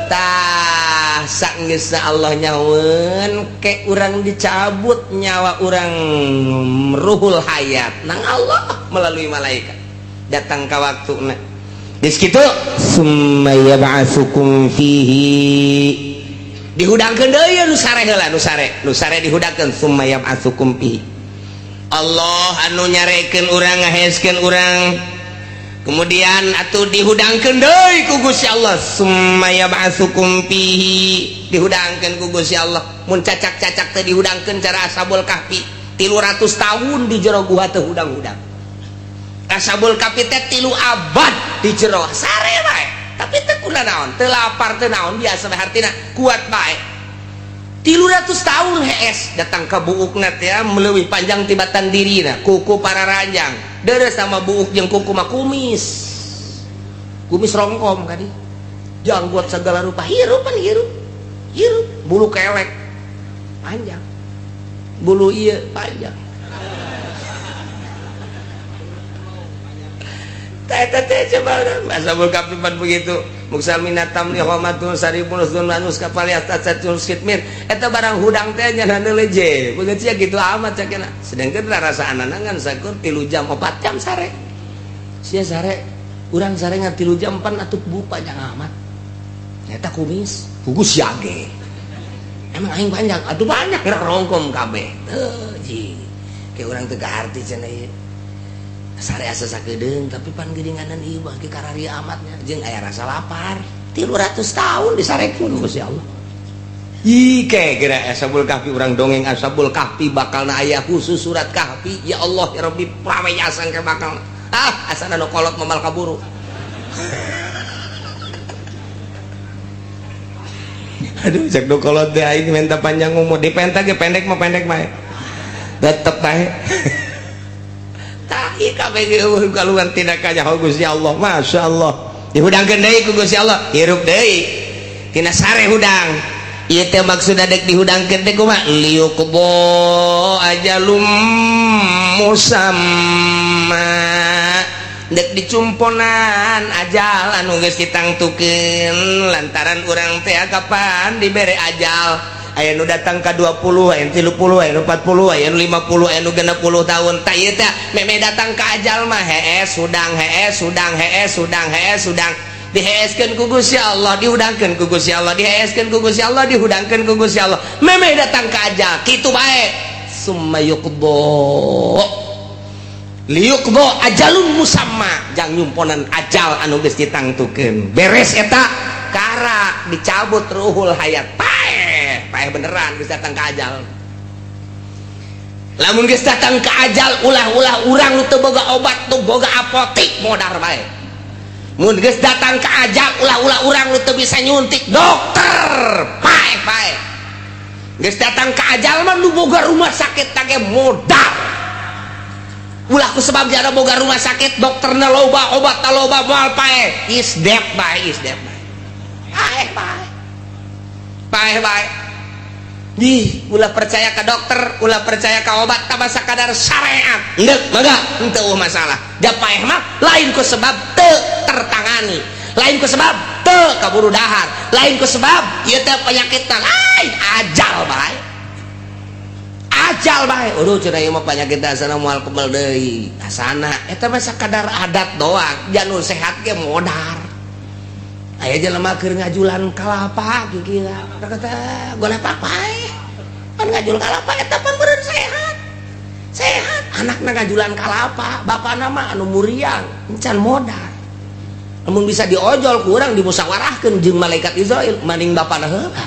Tah sanggeusna Allah nyahoeun ke urang dicabut nyawa urang ruhul hayat nang Allah melalui malaikat datang ka waktuna. Geus kitu summa yab'atsukum fihi dihudangkeun deui nu sare heula nu sare dihudangkeun summa yab'atsukum fihi. Allah anu nyarekeun urang ngaheeskeun urang kemudian atuh dihudangkeun deui ku Gusti Allah summa yab'atsukum fihi dihudangkeun ku Gusti Allah. Mun cacak-cacak teh dihudangkeun cara Ashabul Kahfi 300 tahun di jero gua teh hudang-hudang. Ashabul Kahfi teh 3 abad di jero sare bae tapi teu kunaon teu lapar teu naon biasa bae hartina kuat bae 300 tahun hees datang ka buukna teh leuwih panjang tibatan dirina kuku pararanjang deres sama buuk jeung kuku mah kumis kumis rongkom kadi janggot segala rupa hirup pan hirup hirup bulu kelek panjang bulu ieu panjang teh teh coba Ashabul Kahfi pan begitu muksal minatam li homatun saribun uzun manus kapal yatatun skitmir eta barang hudang teh nya leje begitu sia kitu amat cakena sedangkan rasa anangan sakur 3 jam 4 jam sare sia sare urang sare ngan 3 jam pan atuh bu panjang amat eta kumis pugus siage emang aing panjang atuh banyak rongkom kabeh teu ji ke urang teu garti cenah ieu sare asa sakedeung tapi pan geuninganan ieu mah karari amatnya jeung aya rasa lapar 300 tahun disarekeun ku Gusti Allah. Ih ke geura Ashabul Kahfi urang dongeng Ashabul Kahfi bakalna aya khusus surat Kahfi ya Allah ya Rabbi praweyasan ke bakal ah asana nu kolot moal kaburu. Aduh cek nu kolot teh aing minta panjang umur dipenta ge pendek mah pendek mah tetep bae. Tah ieu kabeh eueuh kaluar tina kanyaho Gusti Allah masyaallah dihudangkeun deui ku Gusti Allah hirup deui tina sare hudang ieu teh maksudna dek dihudangkeun teh kumaha liyuqdo ajalum musamma dek dicumponan ajal anu geus ditangtukeun lantaran urang teh kapan dibere ajal aya nu datang ka 20 aya nu 30 aya nu 40 aya nu 50 aya nu 60 tahun tah ieu teh meme datang ka ajal mah hees hudang hees hudang hees hudang hees hudang diheeskeun ku Gusti Allah dihudangkeun ku Gusti Allah diheeskeun ku Gusti Allah dihudangkeun ku Gusti Allah meme datang ka ajal kitu bae summa yuqdo liyuqdo ajalun musamma jang nyumponan ajal anu geus ditangtukeun beres eta karak dicabut ruhul hayat paeh beneran geus datang ka ajal lamun geus datang ka ajal ulah-ulah urang nu teu boga obat teu boga apotik modar bae mun geus datang ka ajal ulah-ulah urang nu teu bisa nyuntik dokter paeh paeh geus datang ka ajal mah nu boga rumah sakit tage modar ulah ku sebab jada boga rumah sakit dokterna loba obatna loba moal paeh is dead bae is dead bae paeh bae paeh bae. Ih, ulah percaya ke dokter, ulah percaya ke obat, tambah sakadar syariat. Endek, mangga, henteu masalah. Da paeh mah lain ku sebab teu tertangani, lain ku sebab teu kaburu dahar, lain ku sebab ieu teh penyakitna lain ajal bae. Ajal bae. Aduh cenah ieu mah penyakit asana moal kebel deui. Asana eta mah sakadar adat doang, janur sehat ge modar. Aya jelema keur ngajulan kalapa kikira kata golepak paeh pan ngajul kalapa eta pan beureun sehat sehat anakna ngajulan kalapa bapana mah anu muriang encan modal lamun bisa diojol ku urang dimusyawarahkeun jeung malaikat Israil maning bapana heula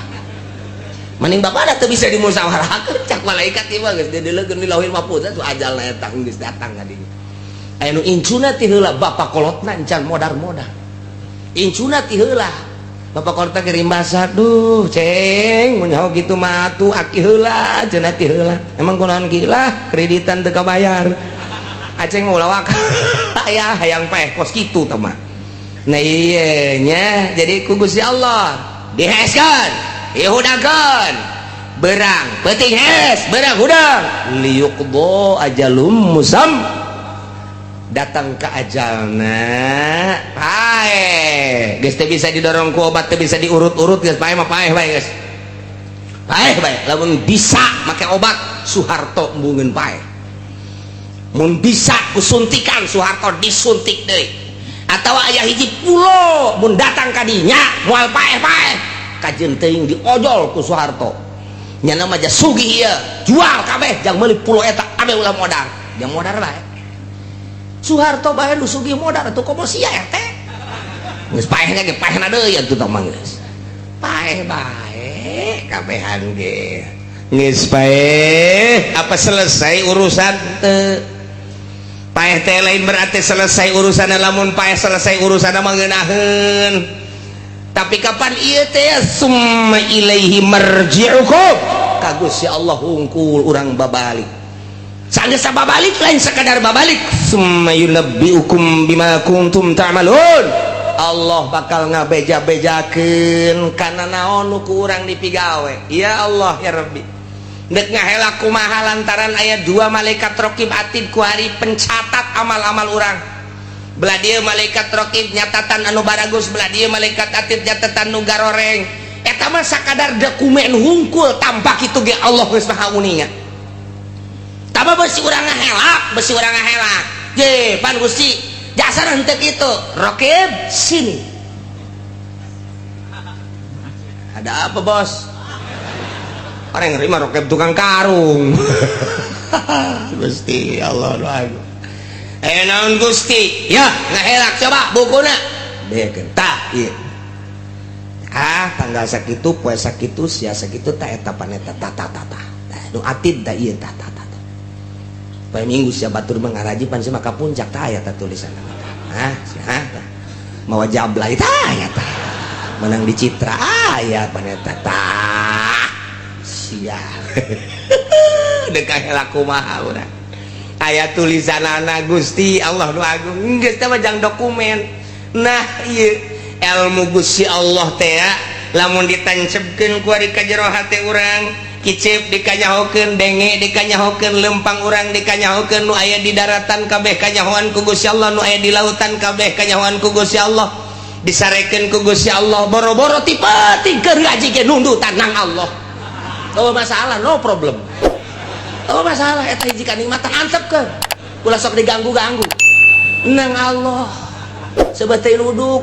maning bapana teu bisa dimusyawarahkeun cak malaikat ieu mah geus dideleukeun di lauhil mahfuz atuh ajalna eta geus datang ka dinya aya nu incuna ti heula bapa kolotna encan modar-modar incuna ti heula bapak kolotna ge rimbasa duh ceng mun nyaho kitu mah atuh aki heula cenah ti heula emang kunaon ki lah kreditan teu kabayar aceng mah ulah waka aya hayang paeh kos kitu tah mah nah ieu nya jadi ku Gusti Allah diheskeun dihudangkeun berang peuting hes berang hudang liyuqdo ajalum musam datang ke ajalna paeh geus teu bisa didorong ku obat teu bisa diurut-urut geus paeh mah paeh bae geus paeh bae lamun bisa make obat Soeharto embungeun paeh mun bisa ku suntikan Soeharto disuntik deui atawa aya hiji pulo mun datang ka dinya moal paeh-paeh kajeun teuing diojol ku Soeharto nya mah sugih ieu jual kabeh jang meuli pulo eta kabeh ulah modar jang modar bae Soeharto bae nu sugih modar atuh komo sia RT geus paehna ge paehna deui atuh tah mah geus paeh bae kabehan ge geus paeh apa selesai urusan teu Paeh teh lain berarti selesai urusan. Lamun paeh selesai urusan mah ngeunaheun, tapi kapan ieu teh? Summa ilaihi marji'ukum, ka Gusti Allah hungkul urang babalik. Sanggeus babalik, lain sekadar babalik, summa yunabbiukum bima kuntum ta'malun. Allah bakal ngabeja-bejakeun kana naon nu ku urang dipigawe. Ya Allah, ya Rabbi, dek ngahela kumaha lantaran aya dua malaikat rokib atid kuari pencatat amal-amal urang. Belah dieu malaikat rokib nyatatan anu baragus, belah dieu malaikat atid nyatatan nu garoreng. Eta mah sakadar dokumen hungkul, tanpa kitu ge Allah geus maha uninga. Tama besi urang ngahelak, besi urang ngahelak je pan Gusti jasar henteu kitu. Rokib, sini, ada apa, Bos? Orang yang nerima rokib tukang karung. Gusti Allah doa. Eh, naon Gusti? Ya, ngahelak, coba bukuna. Bekeun tah ieu. Ah, tanggal sakitu, poe sakitu, sia sakitu, tah eta paneta, tah tah tah tah. Tah nu atid tah ieu, tah tah tah. Poe Minggu sia batur mangaraji pan sia maka puncak, tah aya tah tulisan. Hah, sia tah. Mawa jablay tah aya tah. Menang di Citra aya paneta tah. Sia. Dek kahela kumaha urang? Aya tulisan anak Gusti Allah nu agung geus teh mah jang dokumen. Nah, ieu ilmu Gusti Allah teh lamun ditancepkeun ku ari ka jero hate urang, kicep dikanyahokeun, denge dikanyahokeun, lempang urang dikanyahokeun, nu aya di daratan kabeh kanyahoan ku Gusti Allah, nu aya di lautan kabeh kanyahoan ku Gusti Allah, disarekeun ku Gusti Allah. Boro-boro tipe tingker ngaji ge nundutan nang Allah. Oh, masalah, no problem. Oh, masalah eta hiji kanikmatan, antepkeun, ulah sok diganggu-ganggu nang Allah. Sebetulnya nuduk